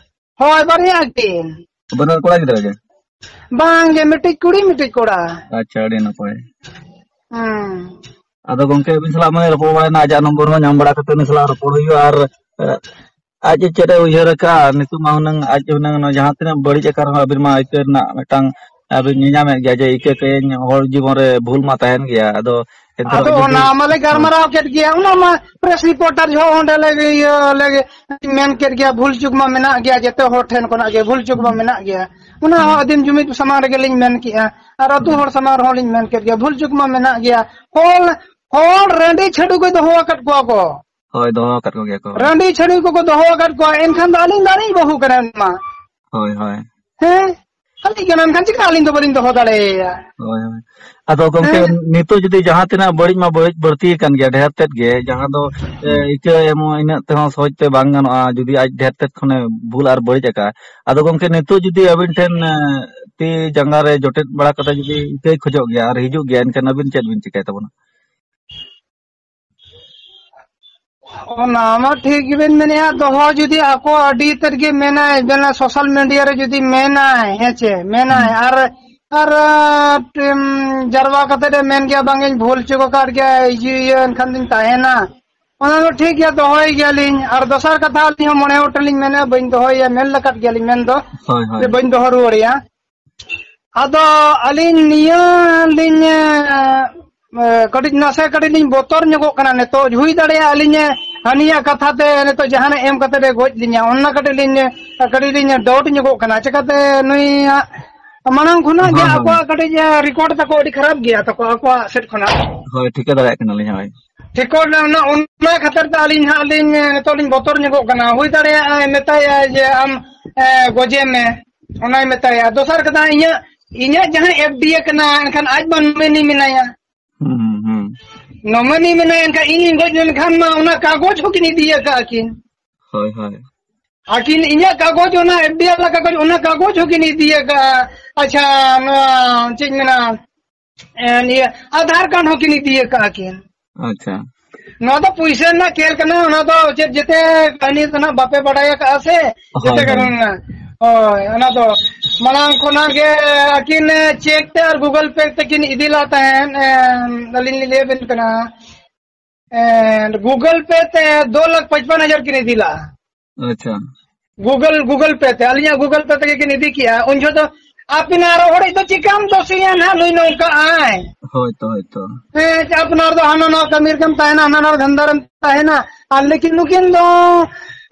ᱦᱳᱭ, ᱵᱟᱨᱭᱟ ᱟᱹᱠᱤᱱ᱾ ᱵᱟᱱᱟᱨ ᱠᱚᱲᱟ ᱜᱤᱫᱽᱨᱟᱹ ᱜᱮ? ᱵᱟᱝ ᱜᱮ, ᱢᱤᱫᱴᱤᱡ ᱠᱩᱲᱤ, ᱢᱤᱫᱴᱤᱡ ᱠᱚᱲᱟ᱾ ᱟᱪᱪᱷᱟ, ᱟᱹᱰᱤ ᱱᱟᱯᱟᱭ᱾ ᱦᱮᱸ᱾ ᱟᱫᱚ ᱜᱚᱝᱠᱮ, ᱟᱹᱵᱤᱱ ᱥᱟᱞᱟᱜ ᱢᱟ ᱨᱚᱯᱚᱲ ᱵᱟᱲᱟᱭᱮᱱᱟ, ᱟᱡᱟᱜ ᱱᱚᱢᱵᱚᱨ ᱦᱚᱸ ᱧᱟᱢ ᱵᱟᱲᱟ ᱠᱟᱛᱮ ᱩᱱᱤ ᱥᱟᱞᱟᱜ ᱨᱚᱯᱚᱲ ᱦᱩᱭᱩᱜᱼᱟ᱾ ᱟᱨ, ᱮ, ᱟᱡ ᱪᱮᱫ ᱮ ᱩᱭᱦᱟᱹᱨ ᱟᱠᱟᱫᱼᱟ ᱱᱤᱛᱚᱜ ᱢᱟ ᱦᱩᱱᱟᱹᱝ, ᱟᱡ ᱦᱩᱱᱟᱹᱝ ᱱᱚᱣᱟ ᱡᱟᱦᱟᱸ ᱛᱤᱱᱟᱹᱜ ᱵᱟᱹᱲᱤᱡ ᱟᱠᱟᱱ ᱨᱮᱦᱚᱸ ᱟᱹᱵᱤᱱ ᱢᱟ ᱟᱹᱭᱠᱟᱹᱣ ᱨᱮᱱᱟᱜ ᱢᱤᱫᱴᱟᱝ ᱟᱹᱵᱤᱱ ᱧᱮᱧᱟᱢᱮᱫ ᱜᱮᱭᱟ ᱡᱮ ᱤᱠᱟᱹ ᱠᱟᱹᱭᱟᱹᱧ ᱦᱚᱲ ᱡᱤᱵᱚᱱ ᱨᱮ ᱵᱷᱩᱞ ᱢᱟ ᱛᱟᱦᱮᱱ ᱜᱮᱭᱟ᱾ ᱟᱫᱚ ᱮᱱᱛᱮ ᱟᱫᱚ ᱨᱮᱦᱚᱸ ᱡᱩᱫᱤ ᱚᱱᱟ ᱢᱟᱞᱮ ᱦᱳᱭ᱾ ᱜᱟᱞᱢᱟᱨᱟᱣ ᱠᱮᱫ ᱜᱮᱭᱟ, ᱚᱱᱟ ᱢᱟ ᱯᱨᱮᱥ ᱨᱤᱯᱳᱨᱴᱟᱨ ᱡᱚᱦᱚᱜ ᱚᱸᱰᱮ ᱞᱮ ᱤᱭᱟᱹ ᱞᱮ ᱢᱮᱱ ᱠᱮᱫ ᱜᱮᱭᱟ, ᱵᱷᱩᱞ ᱪᱩᱠ ᱢᱟ ᱢᱮᱱᱟᱜ ᱜᱮᱭᱟ, ᱡᱚᱛᱚ ᱦᱚᱲ ᱴᱷᱮᱱ ᱠᱷᱚᱱᱟᱜ ᱜᱮ ᱵᱷᱩᱞ ᱪᱩᱠ ᱢᱟ ᱦᱩᱸ᱾ ᱢᱮᱱᱟᱜ ᱜᱮᱭᱟ᱾ ᱚᱱᱟ ᱦᱚᱸ ᱦᱩᱸ᱾ ᱟᱹᱫᱤᱢ ᱡᱩᱢᱤᱫ ᱥᱟᱢᱟᱝ ᱨᱮᱜᱮ ᱞᱤᱧ ᱢᱮᱱ ᱠᱮᱜᱼᱟ, ᱟᱨ ᱟᱹᱛᱩ ᱦᱩᱸ᱾ ᱦᱚᱲ ᱥᱟᱢᱟᱝ ᱨᱮᱦᱚᱸ ᱞᱤᱧ ᱢᱮᱱ ᱠᱮᱫ ᱜᱮᱭᱟ, ᱵᱷᱩᱞ ᱪᱩᱠ ᱢᱟ ᱢᱮᱱᱟᱜ ᱜᱮᱭᱟ᱾ ᱦᱚᱲ, ᱦᱚᱲ ᱨᱟᱺᱰᱤ ᱪᱷᱟᱹᱰᱩ ᱠᱚ ᱫᱚᱦᱚ ᱟᱠᱟᱫ ᱠᱚᱣᱟ ᱠᱚ᱾ ᱦᱳᱭ, ᱫᱚᱦᱚ ᱟᱠᱟᱫ ᱠᱚᱜᱮᱭᱟ ᱠᱚ᱾ ᱨᱟᱺᱰᱤ ᱪᱷᱟᱹᱰᱩ ᱠᱚᱠᱚ ᱫᱚᱦᱚ ᱟᱠᱟᱫ ᱠᱚᱣᱟ, ᱮᱱᱠᱷᱟᱱ ᱫᱚ ᱟᱹᱞᱤᱧ ᱫᱚ ᱟᱹᱞᱤᱧ ᱵᱟᱹᱦᱩ ᱠᱟᱱᱟ ᱢᱟ᱾ ᱦᱳᱭ, ᱦᱳᱭ᱾ ᱦᱮᱸ? ᱟᱹᱞᱤᱧ ᱠᱟᱱᱟ, ᱮᱱᱠᱷᱟᱱ ᱪᱮᱫᱟᱜ ᱟᱹᱞᱤᱧ ᱫᱚ ᱵᱟᱹᱞᱤᱧ ᱫᱚᱦᱚ ᱫᱟᱲᱮᱭᱟᱭᱟ? ᱦᱳᱭ, ᱦᱳᱭ᱾ ᱟᱫᱚ ᱜᱚᱝᱠᱮ, ᱦᱮᱸ? ᱱᱤᱛᱚᱜ ᱡᱩᱫᱤ ᱡᱟᱦᱟᱸ ᱛᱤᱱᱟᱹᱜ ᱵᱟᱹᱲᱤᱡ ᱢᱟ ᱵᱟᱹᱲᱤᱡ ᱵᱟᱹᱲᱛᱤ ᱟᱠᱟᱱ ᱜᱮᱭᱟ, ᱰᱷᱮᱨ ᱛᱮᱫ ᱜᱮ, ᱡᱟᱦᱟᱸ ᱫᱚ, ᱮ, ᱦᱩᱸ᱾ ᱤᱠᱟᱹ ᱮᱢ ᱤᱱᱟᱹᱜ ᱛᱮᱦᱚᱸ ᱥᱚᱦᱚᱡ ᱛᱮ ᱵᱟᱝ ᱜᱟᱱᱚᱜᱼᱟ, ᱡᱩᱫᱤ ᱟᱡ ᱰᱷᱮᱨ ᱛᱮᱫ ᱠᱷᱚᱱᱮ ᱵᱷᱩᱞ ᱟᱨ ᱵᱟᱹᱲᱤᱡ ᱟᱠᱟᱫᱼᱟ᱾ ᱟᱫᱚ ᱜᱚᱝᱠᱮ, ᱱᱤᱛᱚᱜ ᱡᱩᱫᱤ ᱟᱹᱵᱤᱱ ᱴᱷᱮᱱ, ᱮ, ᱛᱤ ᱡᱟᱸᱜᱟ ᱨᱮ ᱡᱚᱴᱮᱫ ᱵᱟᱲᱟ ᱠᱟᱛᱮ ᱡᱩᱫᱤ ᱤᱠᱟᱹᱭ ᱠᱷᱚᱡᱚᱜ ᱜᱮᱭᱟ ᱟᱨ ᱦᱤᱡᱩᱜ ᱜᱮᱭᱟ, ᱮᱱᱠᱷᱟᱱ ᱟᱹᱵᱤᱱ ᱪᱮᱫ ᱵᱤᱱ ᱪᱤᱠᱟᱹᱭ ᱛᱟᱵᱚᱱᱟ? ᱚᱱᱟ ᱢᱟ ᱴᱷᱤᱠ ᱜᱮᱵᱮᱱ ᱢᱮᱱᱮᱫᱼᱟ, ᱫᱚᱦᱚ ᱡᱩᱫᱤ ᱟᱠᱚ ᱟᱹᱰᱤ ᱩᱛᱟᱹᱨ ᱜᱮ ᱢᱮᱱᱟᱭ, ᱢᱮᱱᱟ ᱥᱳᱥᱟᱞ ᱢᱤᱰᱤᱭᱟ ᱨᱮ ᱡᱩᱫᱤ ᱢᱮᱱᱟᱭ, ᱦᱮᱸ ᱪᱮ, ᱢᱮᱱᱟᱭ, ᱦᱩᱸ᱾ ᱟᱨ, ᱟᱨ, ᱴᱤᱢ, ᱡᱟᱨᱣᱟ ᱠᱟᱛᱮ ᱮ ᱢᱮᱱ ᱜᱮᱭᱟ, "ᱵᱟᱝ, ᱤᱧ ᱵᱷᱩᱞ ᱪᱩᱠ ᱟᱠᱟᱫ ᱜᱮᱭᱟ, ᱤᱭᱟᱹ, ᱤᱭᱟᱹ, ᱮᱱᱠᱷᱟᱱ ᱫᱚᱧ ᱛᱟᱦᱮᱱᱟ", ᱚᱱᱟ ᱫᱚ ᱴᱷᱤᱠ ᱜᱮᱭᱟ, ᱫᱚᱦᱚᱭ ᱜᱮᱭᱟᱞᱤᱧ᱾ ᱟᱨ ᱫᱚᱥᱟᱨ ᱠᱟᱛᱷᱟ, ᱟᱹᱞᱤᱧ ᱦᱚᱸ ᱢᱚᱬᱮ ᱦᱚᱲ ᱴᱷᱮᱱ ᱞᱤᱧ ᱢᱮᱱᱟ, ᱵᱟᱹᱧ ᱫᱚᱦᱚᱭᱮᱭᱟ, ᱢᱮᱱ ᱞᱟᱠᱟᱫ ᱜᱮᱭᱟᱞᱤᱧ ᱢᱮᱱ ᱫᱚ, ᱦᱳᱭ, ᱦᱳᱭ᱾ ᱡᱮ ᱵᱟᱹᱧ ᱫᱚᱦᱚ ᱨᱩᱣᱟᱹᱲᱮᱭᱟ᱾ ᱟᱫᱚ ᱟᱹᱞᱤᱧ ᱱᱤᱭᱟᱹ ᱞᱤᱧ, ᱮ, ᱠᱟᱹᱴᱤᱡ ᱱᱟᱥᱮ ᱠᱟᱹᱴᱤᱡ ᱞᱤᱧ ᱵᱚᱛᱚᱨ ᱧᱚᱜᱚᱜ ᱠᱟᱱᱟ ᱱᱤᱛᱚᱜ᱾ ᱦᱩᱭ ᱫᱟᱲᱮᱭᱟᱜᱼᱟ ᱟᱹᱞᱤᱧ, ᱮ, ᱦᱟᱹᱱᱤᱭᱟᱜ ᱠᱟᱛᱷᱟ ᱛᱮ ᱱᱤᱛᱚᱜ ᱡᱟᱦᱟᱱᱟᱜ ᱮᱢ ᱠᱟᱛᱮ ᱮ ᱜᱚᱡ ᱞᱤᱧᱟ, ᱚᱱᱟ ᱠᱟᱹᱴᱤᱡ ᱞᱤᱧ, ᱮ, ᱠᱟᱹᱴᱤᱡ ᱞᱤᱧ ᱰᱟᱣᱩᱴ ᱧᱚᱜᱚᱜ ᱠᱟᱱᱟ᱾ ᱪᱤᱠᱟᱹᱛᱮ ᱱᱩᱭᱟᱜ ᱢᱟᱲᱟᱝ ᱠᱷᱚᱱᱟᱜ ᱜᱮ ᱦᱳᱭ, ᱦᱳᱭ᱾ ᱟᱠᱚᱣᱟᱜ ᱠᱟᱹᱴᱤᱡ, ᱮ, ᱨᱮᱠᱚᱨᱰ ᱛᱟᱠᱚ ᱟᱹᱰᱤ ᱠᱷᱟᱨᱟᱯ ᱜᱮᱭᱟ ᱛᱟᱠᱚ ᱟᱠᱚᱣᱟᱜ ᱥᱮᱫ ᱠᱷᱚᱱᱟᱜ᱾ ᱦᱳᱭ, ᱴᱷᱤᱠᱟᱹ ᱫᱟᱲᱮᱭᱟᱜ ᱠᱟᱱᱟᱞᱤᱧ, ᱦᱳᱭ᱾ ᱨᱮᱠᱚᱨᱰ ᱚᱱᱟ, ᱚᱱᱟ ᱠᱷᱟᱹᱛᱤᱨ ᱛᱮ ᱟᱹᱞᱤᱧ ᱦᱟᱸᱜ ᱞᱤᱧ, ᱮ, ᱱᱤᱛᱚᱜ ᱞᱤᱧ ᱵᱚᱛᱚᱨ ᱧᱚᱜᱚᱜ ᱠᱟᱱᱟ᱾ ᱦᱩᱭ ᱫᱟᱲᱮᱭᱟᱜᱼᱟ ᱢᱮᱛᱟᱭᱟ ᱡᱮ ᱟᱢ, ᱮ, ᱜᱚᱡᱮ ᱢᱮ᱾ ᱚᱱᱟᱭ ᱢᱮᱛᱟᱭᱟ᱾ ᱫᱚᱥᱟᱨ ᱠᱟᱛᱷᱟ, ᱤᱧᱟᱹᱜ, ᱤᱧᱟᱹᱜ ᱡᱟᱦᱟᱸ ᱮᱯᱷ ᱰᱤ ᱮ ᱠᱟᱱᱟ, ᱮᱱᱠᱷᱟᱱ ᱟᱡ ᱢᱟ ᱱᱚᱢᱤᱱᱤ ᱢᱮᱱᱟᱭᱟ᱾ ᱦᱩᱸ, ᱦᱩᱸ᱾ ᱱᱚᱢᱤᱱᱤ ᱢᱮᱱᱟᱭᱟ, ᱮᱱᱠᱷᱟᱱ ᱤᱧᱤᱧ ᱜᱚᱡ ᱞᱮᱱᱠᱷᱟᱱ ᱢᱟ ᱚᱱᱟ ᱠᱟᱜᱚᱡᱽ ᱦᱚᱸᱠᱤᱱ ᱤᱫᱤ ᱟᱠᱟᱫ ᱠᱤᱱ᱾ ᱦᱳᱭ, ᱦᱳᱭ᱾ ᱟᱹᱠᱤᱱ ᱤᱧᱟᱹᱜ ᱠᱟᱜᱚᱡᱽ, ᱚᱱᱟ ᱮᱯᱷ ᱰᱤ ᱮ ᱠᱟᱜᱚᱡᱽ, ᱚᱱᱟ ᱠᱟᱜᱚᱡᱽ ᱦᱚᱸᱠᱤᱱ ᱤᱫᱤ ᱟᱠᱟᱫᱼᱟ᱾ ᱟᱪᱪᱷᱟ, ᱱᱚᱣᱟ ᱪᱮᱫ ᱤᱧ ᱢᱮᱱᱟ, ᱮ, ᱱᱤᱭᱟᱹ ᱟᱫᱷᱟᱨ ᱠᱟᱨᱰ ᱦᱚᱸ ᱠᱤᱱ ᱤᱫᱤ ᱟᱠᱟᱫᱼᱟ ᱠᱤᱱ᱾ ᱟᱪᱪᱷᱟ᱾ ᱱᱚᱣᱟ ᱫᱚ ᱯᱩᱭᱥᱟᱹ ᱨᱮᱱᱟᱜ ᱠᱷᱮᱞ ᱠᱟᱱᱟ, ᱚᱱᱟ ᱫᱚ ᱪᱮᱫ ᱡᱮᱛᱮ ᱠᱟᱹᱦᱱᱤ ᱫᱚ ᱱᱟᱜ ᱵᱟᱯᱮ ᱵᱟᱰᱟᱭ ᱟᱠᱟᱫᱼᱟ ᱥᱮ? ᱦᱳᱭ, ᱡᱮᱛᱮ ᱦᱳᱭ᱾ ᱠᱟᱨᱚᱱ ᱢᱮᱱᱟᱜᱼᱟ᱾ ᱦᱳᱭ, ᱚᱱᱟ ᱫᱚ ᱢᱟᱲᱟᱝ ᱠᱷᱚᱱᱟᱜ ᱜᱮ ᱟᱹᱠᱤᱱ ᱪᱮᱠ ᱛᱮ ᱟᱨ ᱜᱩᱜᱚᱞ ᱯᱮ ᱛᱮᱠᱤᱱ ᱤᱫᱤ ᱞᱮᱫ ᱛᱟᱦᱮᱸᱫ᱾ ᱮ, ᱟᱹᱞᱤᱧ ᱞᱤᱧ ᱞᱟᱹᱭ ᱟᱵᱮᱱ ᱠᱟᱱᱟ, ᱮ, ᱜᱩᱜᱚᱞ ᱯᱮ ᱛᱮ ᱫᱩ ᱞᱟᱠᱷ ᱯᱟᱸᱪᱯᱟᱱ ᱦᱟᱡᱟᱨ ᱠᱤᱱ ᱤᱫᱤ ᱞᱮᱫᱼᱟ᱾ ᱟᱪᱪᱷᱟ᱾ ᱜᱩᱜᱚᱞ, ᱜᱩᱜᱚᱞ ᱯᱮ ᱛᱮ, ᱟᱹᱞᱤᱧᱟᱜ ᱜᱩᱜᱚᱞ ᱯᱮ ᱛᱮᱜᱮ ᱠᱤᱱ ᱤᱫᱤ ᱠᱮᱜᱼᱟ᱾ ᱩᱱ ᱡᱚᱦᱚᱜ ᱫᱚ ᱟᱹᱯᱤᱱ ᱟᱨᱚ ᱦᱚᱲᱤᱡ ᱫᱚ ᱪᱤᱠᱟᱢ ᱫᱳᱥᱮᱭᱟ ᱱᱟᱦᱟᱜ, ᱱᱩᱭ ᱱᱚᱝᱠᱟ ᱟᱭ᱾ ᱦᱳᱭ ᱛᱚ, ᱦᱳᱭ ᱛᱚ᱾ ᱦᱮᱸ, ᱟᱯᱱᱟᱨ ᱫᱚ ᱦᱟᱱᱟ ᱱᱚᱣᱟ ᱠᱟᱹᱢᱤ ᱨᱮᱜᱮᱢ ᱛᱟᱦᱮᱱᱟ, ᱦᱟᱱᱟ ᱱᱚᱣᱟ ᱫᱷᱟᱱᱫᱟ ᱨᱮᱢ ᱛᱟᱦᱮᱱᱟ᱾ ᱟᱨ ᱞᱮᱠᱤᱱ ᱱᱩᱠᱤᱱ ᱫᱚ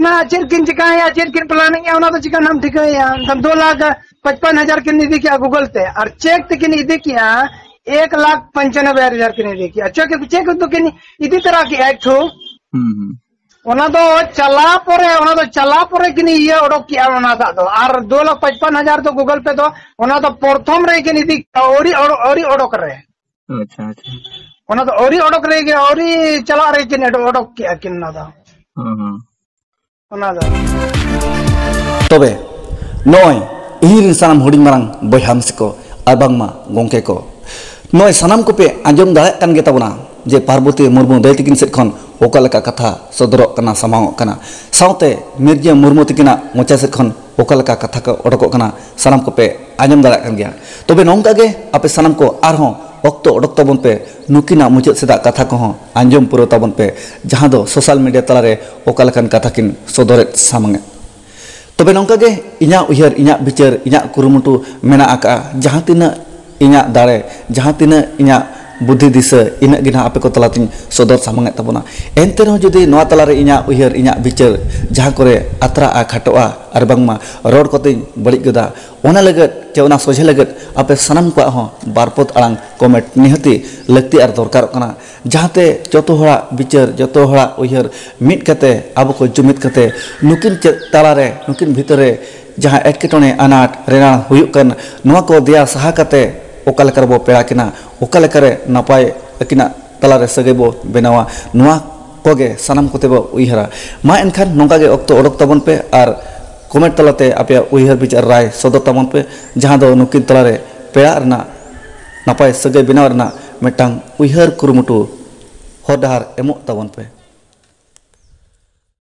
ᱱᱟ ᱪᱮᱫ ᱠᱤᱱ ᱪᱤᱠᱟᱹᱭᱟ, ᱪᱮᱫ ᱠᱤᱱ ᱯᱞᱟᱱᱤᱝᱟ, ᱚᱱᱟ ᱫᱚ ᱪᱤᱠᱟᱹ ᱱᱟᱢ ᱴᱷᱤᱠᱟᱹᱭᱟ? ᱮᱱᱠᱷᱟᱱ ᱫᱩ ᱞᱟᱠᱷ ᱯᱟᱸᱪᱯᱟᱱ ᱦᱟᱡᱟᱨ ᱠᱤᱱ ᱤᱫᱤ ᱠᱮᱜᱼᱟ ᱜᱩᱜᱚᱞ ᱛᱮ, ᱟᱨ ᱪᱮᱠ ᱛᱮᱠᱤᱱ ᱤᱫᱤ ᱠᱮᱜᱼᱟ ᱮᱠ ᱞᱟᱠᱷ ᱯᱚᱧᱪᱟᱱᱚᱵᱵᱳᱭ ᱦᱟᱡᱟᱨ ᱠᱤᱱ ᱤᱫᱤ ᱠᱮᱜᱼᱟ᱾ ᱪᱮᱠ, ᱪᱮᱠ ᱫᱚ ᱠᱤᱱ ᱤᱫᱤ ᱛᱚᱨᱟ ᱠᱮᱜᱼᱟ ᱮᱠᱴᱩ᱾ ᱦᱩᱸ, ᱦᱩᱸ᱾ ᱚᱱᱟ ᱫᱚ ᱪᱟᱞᱟᱣ ᱯᱚᱨᱮ, ᱚᱱᱟ ᱫᱚ ᱪᱟᱞᱟᱣ ᱯᱚᱨᱮ ᱠᱤᱱ ᱤᱭᱟᱹ ᱚᱰᱚᱠ ᱠᱮᱜᱼᱟ ᱚᱱᱟ ᱫᱟᱜ ᱫᱚ᱾ ᱟᱨ ᱫᱩ ᱞᱟᱠᱷ ᱯᱟᱸᱪᱯᱟᱱ ᱦᱟᱡᱟᱨ ᱫᱚ ᱜᱩᱜᱚᱞ ᱯᱮ ᱫᱚ, ᱚᱱᱟ ᱫᱚ ᱯᱨᱚᱛᱷᱚᱢ ᱨᱮ ᱠᱤᱱ ᱤᱫᱤ ᱠᱮᱜᱼᱟ, ᱟᱹᱣᱨᱤ ᱚᱰᱚ-, ᱟᱹᱣᱨᱤ ᱚᱰᱚᱠ ᱨᱮ᱾ ᱟᱪᱪᱷᱟ, ᱟᱪᱪᱷᱟ᱾ ᱚᱱᱟ ᱫᱚ ᱟᱹᱣᱨᱤ ᱚᱰᱚᱠ ᱨᱮᱜᱮ, ᱟᱹᱣᱨᱤ ᱪᱟᱞᱟᱜ ᱨᱮ ᱠᱤᱱ ᱚᱰᱚ-, ᱚᱰᱚᱠ ᱠᱮᱜᱼᱟ ᱠᱤᱱ ᱚᱱᱟ ᱫᱚ᱾ ᱦᱩᱸ, ᱦᱩᱸ᱾ ᱚᱱᱟ ᱫᱚ᱾ ᱛᱚᱵᱮ ᱱᱚᱜᱼᱚᱭ ᱤᱧ ᱨᱮᱱ ᱥᱟᱱᱟᱢ ᱦᱩᱰᱤᱧ ᱢᱟᱨᱟᱝ ᱵᱚᱭᱦᱟ ᱢᱤᱥᱤ ᱠᱚ ᱟᱨ ᱵᱟᱝᱢᱟ ᱜᱚᱢᱠᱮ ᱠᱚ, ᱱᱚᱜᱼᱚᱭ ᱥᱟᱱᱟᱢ ᱠᱚᱯᱮ ᱟᱸᱡᱚᱢ ᱫᱟᱲᱮᱭᱟᱜ ᱠᱟᱱ ᱜᱮ ᱛᱟᱵᱚᱱᱟ ᱡᱮ ᱯᱟᱨᱵᱚᱛᱤ ᱢᱩᱨᱢᱩ ᱫᱟᱹᱭ ᱛᱟᱹᱠᱤᱱ ᱥᱮᱫ ᱠᱷᱚᱱ ᱚᱠᱟ ᱞᱮᱠᱟ ᱠᱟᱛᱷᱟ ᱥᱚᱫᱚᱨᱚᱜ ᱠᱟᱱᱟ, ᱥᱟᱢᱟᱝᱚᱜ ᱠᱟᱱᱟ, ᱥᱟᱶᱛᱮ ᱢᱤᱨᱡᱟᱹ ᱢᱩᱨᱢᱩ ᱛᱟᱹᱠᱤᱱᱟᱜ ᱢᱚᱪᱟ ᱥᱮᱫ ᱠᱷᱚᱱ ᱚᱠᱟ ᱞᱮᱠᱟ ᱠᱟᱛᱷᱟ ᱠᱚ ᱚᱰᱚᱠᱚᱜ ᱠᱟᱱᱟ, ᱥᱟᱱᱟᱢ ᱠᱚᱯᱮ ᱟᱸᱡᱚᱢ ᱫᱟᱲᱮᱭᱟᱜ ᱠᱟᱱ ᱜᱮᱭᱟ᱾ ᱛᱚᱵᱮ ᱱᱚᱝᱠᱟ ᱜᱮ ᱟᱯᱮ ᱥᱟᱱᱟᱢ ᱠᱚ ᱟᱨᱦᱚᱸ ᱚᱠᱛᱚ ᱚᱰᱚᱠ ᱛᱟᱵᱚᱱ ᱯᱮ, ᱱᱩᱠᱤᱱᱟᱜ ᱢᱩᱪᱟᱹᱫ ᱥᱮᱫᱟᱜ ᱠᱟᱛᱷᱟ ᱠᱚᱦᱚᱸ ᱟᱸᱡᱚᱢ ᱯᱩᱨᱟᱹᱣ ᱛᱟᱵᱚᱱ ᱯᱮ, ᱡᱟᱦᱟᱸ ᱫᱚ ᱥᱳᱥᱟᱞ ᱢᱤᱰᱤᱭᱟ ᱛᱟᱞᱟᱨᱮ ᱚᱠᱟ ᱞᱮᱠᱟᱱ ᱠᱟᱛᱷᱟ ᱠᱤᱱ ᱥᱚᱫᱚᱨᱮᱫ ᱥᱟᱢᱟᱝᱮᱫ᱾ ᱛᱚᱵᱮ ᱱᱚᱝᱠᱟ ᱜᱮ ᱤᱧᱟᱹᱜ ᱩᱭᱦᱟᱹᱨ, ᱤᱧᱟᱹᱜ ᱵᱤᱪᱟᱹᱨ, ᱤᱧᱟᱹᱜ ᱠᱩᱨᱩᱢᱩᱴᱩ ᱢᱮᱱᱟᱜ ᱟᱠᱟᱫᱼᱟ᱾ ᱡᱟᱦᱟᱸ ᱛᱤᱱᱟᱹᱜ ᱤᱧᱟᱹᱜ ᱫᱟᱲᱮ, ᱡᱟᱦᱟᱸ ᱛᱤᱱᱟᱹᱜ ᱤᱧᱟᱹᱜ ᱵᱩᱫᱽᱫᱷᱤ ᱫᱤᱥᱟᱹ, ᱤᱱᱟᱹᱜ ᱜᱮ ᱱᱟᱦᱟᱜ ᱟᱯᱮ ᱠᱚ ᱛᱟᱞᱟᱛᱤᱧ ᱥᱚᱫᱚᱨ ᱥᱟᱢᱟᱝᱮᱫ ᱛᱟᱵᱚᱱᱟ᱾ ᱮᱱᱛᱮ ᱨᱮᱦᱚᱸ ᱡᱩᱫᱤ ᱱᱚᱣᱟ ᱛᱟᱞᱟᱨᱮ ᱤᱧᱟᱹᱜ ᱩᱭᱦᱟᱹᱨ, ᱤᱧᱟᱹᱜ ᱵᱤᱪᱟᱹᱨ ᱡᱟᱦᱟᱸ ᱠᱚᱨᱮ ᱟᱛᱨᱟᱜᱼᱟ, ᱠᱷᱟᱴᱚᱜᱼᱟ, ᱟᱨ ᱵᱟᱝᱢᱟ ᱨᱚᱲ ᱠᱚᱛᱮᱧ ᱵᱟᱹᱲᱤᱡ ᱜᱚᱫᱟ, ᱚᱱᱟ ᱞᱟᱹᱜᱤᱫ ᱪᱮ ᱚᱱᱟ ᱥᱚᱡᱷᱮ ᱞᱟᱹᱜᱤᱫ ᱟᱯᱮ ᱥᱟᱱᱟᱢ ᱠᱚᱣᱟᱜ ᱦᱚᱸ ᱵᱟᱨ ᱯᱚᱫ ᱟᱲᱟᱝ ᱠᱚᱢᱮᱱᱴ ᱱᱤᱦᱟᱹᱛᱤ ᱞᱟᱹᱠᱛᱤ ᱟᱨ ᱫᱚᱨᱠᱟᱨᱚᱜ ᱠᱟᱱᱟ, ᱡᱟᱦᱟᱸᱛᱮ ᱡᱚᱛᱚ ᱦᱚᱲᱟᱜ ᱵᱤᱪᱟᱹᱨ, ᱡᱚᱛᱚ ᱦᱚᱲᱟᱜ ᱩᱭᱦᱟᱹᱨ ᱢᱤᱫ ᱠᱟᱛᱮ, ᱟᱵᱚ ᱠᱚ ᱡᱩᱢᱤᱫ ᱠᱟᱛᱮ, ᱱᱩᱠᱤᱱ ᱪᱮᱫ ᱛᱟᱞᱟᱨᱮ, ᱱᱩᱠᱤᱱ ᱵᱷᱤᱛᱟᱹᱨ ᱨᱮ ᱡᱟᱦᱟᱸ ᱮᱴᱠᱮᱴᱚᱬᱮ, ᱟᱱᱟᱴ ᱨᱮᱱᱟᱜ ᱦᱩᱭᱩᱜ ᱠᱟᱱ, ᱱᱚᱣᱟ ᱠᱚ ᱫᱮᱭᱟ ᱥᱟᱦᱟ ᱠᱟᱛᱮ ᱚᱠᱟ ᱞᱮᱠᱟ ᱨᱮᱵᱚ ᱯᱮᱲᱟ ᱠᱤᱱᱟ, ᱚᱠᱟ ᱞᱮᱠᱟᱨᱮ ᱱᱟᱯᱟᱭ ᱟᱹᱠᱤᱱᱟᱜ ᱛᱟᱞᱟᱨᱮ ᱥᱟᱹᱜᱟᱹᱭ ᱵᱚ ᱵᱮᱱᱟᱣᱟ, ᱱᱚᱣᱟ ᱠᱚᱜᱮ ᱥᱟᱱᱟᱢ ᱠᱚᱛᱮ ᱵᱚ ᱩᱭᱦᱟᱹᱨᱟ᱾ ᱢᱟ ᱮᱱᱠᱷᱟᱱ ᱱᱚᱝᱠᱟ ᱜᱮ ᱚᱠᱛᱚ ᱚᱰᱚᱠ ᱛᱟᱵᱚᱱ ᱯᱮ ᱟᱨ ᱠᱚᱢᱮᱱᱴ ᱛᱟᱞᱟᱛᱮ ᱟᱯᱮᱭᱟᱜ ᱩᱭᱦᱟᱹᱨ ᱵᱤᱪᱟᱹᱨ ᱨᱟᱭ ᱥᱚᱫᱚᱨ ᱛᱟᱵᱚᱱ ᱯᱮ, ᱡᱟᱦᱟᱸ ᱫᱚ ᱱᱩᱠᱤᱱ ᱛᱟᱞᱟᱨᱮ ᱯᱮᱲᱟᱜ ᱨᱮᱱᱟᱜ ᱱᱟᱯᱟᱭ ᱥᱟᱹᱜᱟᱹᱭ ᱵᱮᱱᱟᱣ ᱨᱮᱱᱟᱜ ᱢᱤᱫᱴᱟᱝ ᱩᱭᱦᱟᱹᱨ ᱠᱩᱨᱩᱢᱩᱴᱩ ᱦᱚᱨ ᱰᱟᱦᱟᱨ ᱮᱢᱚᱜ ᱛᱟᱵᱚᱱ ᱯᱮ᱾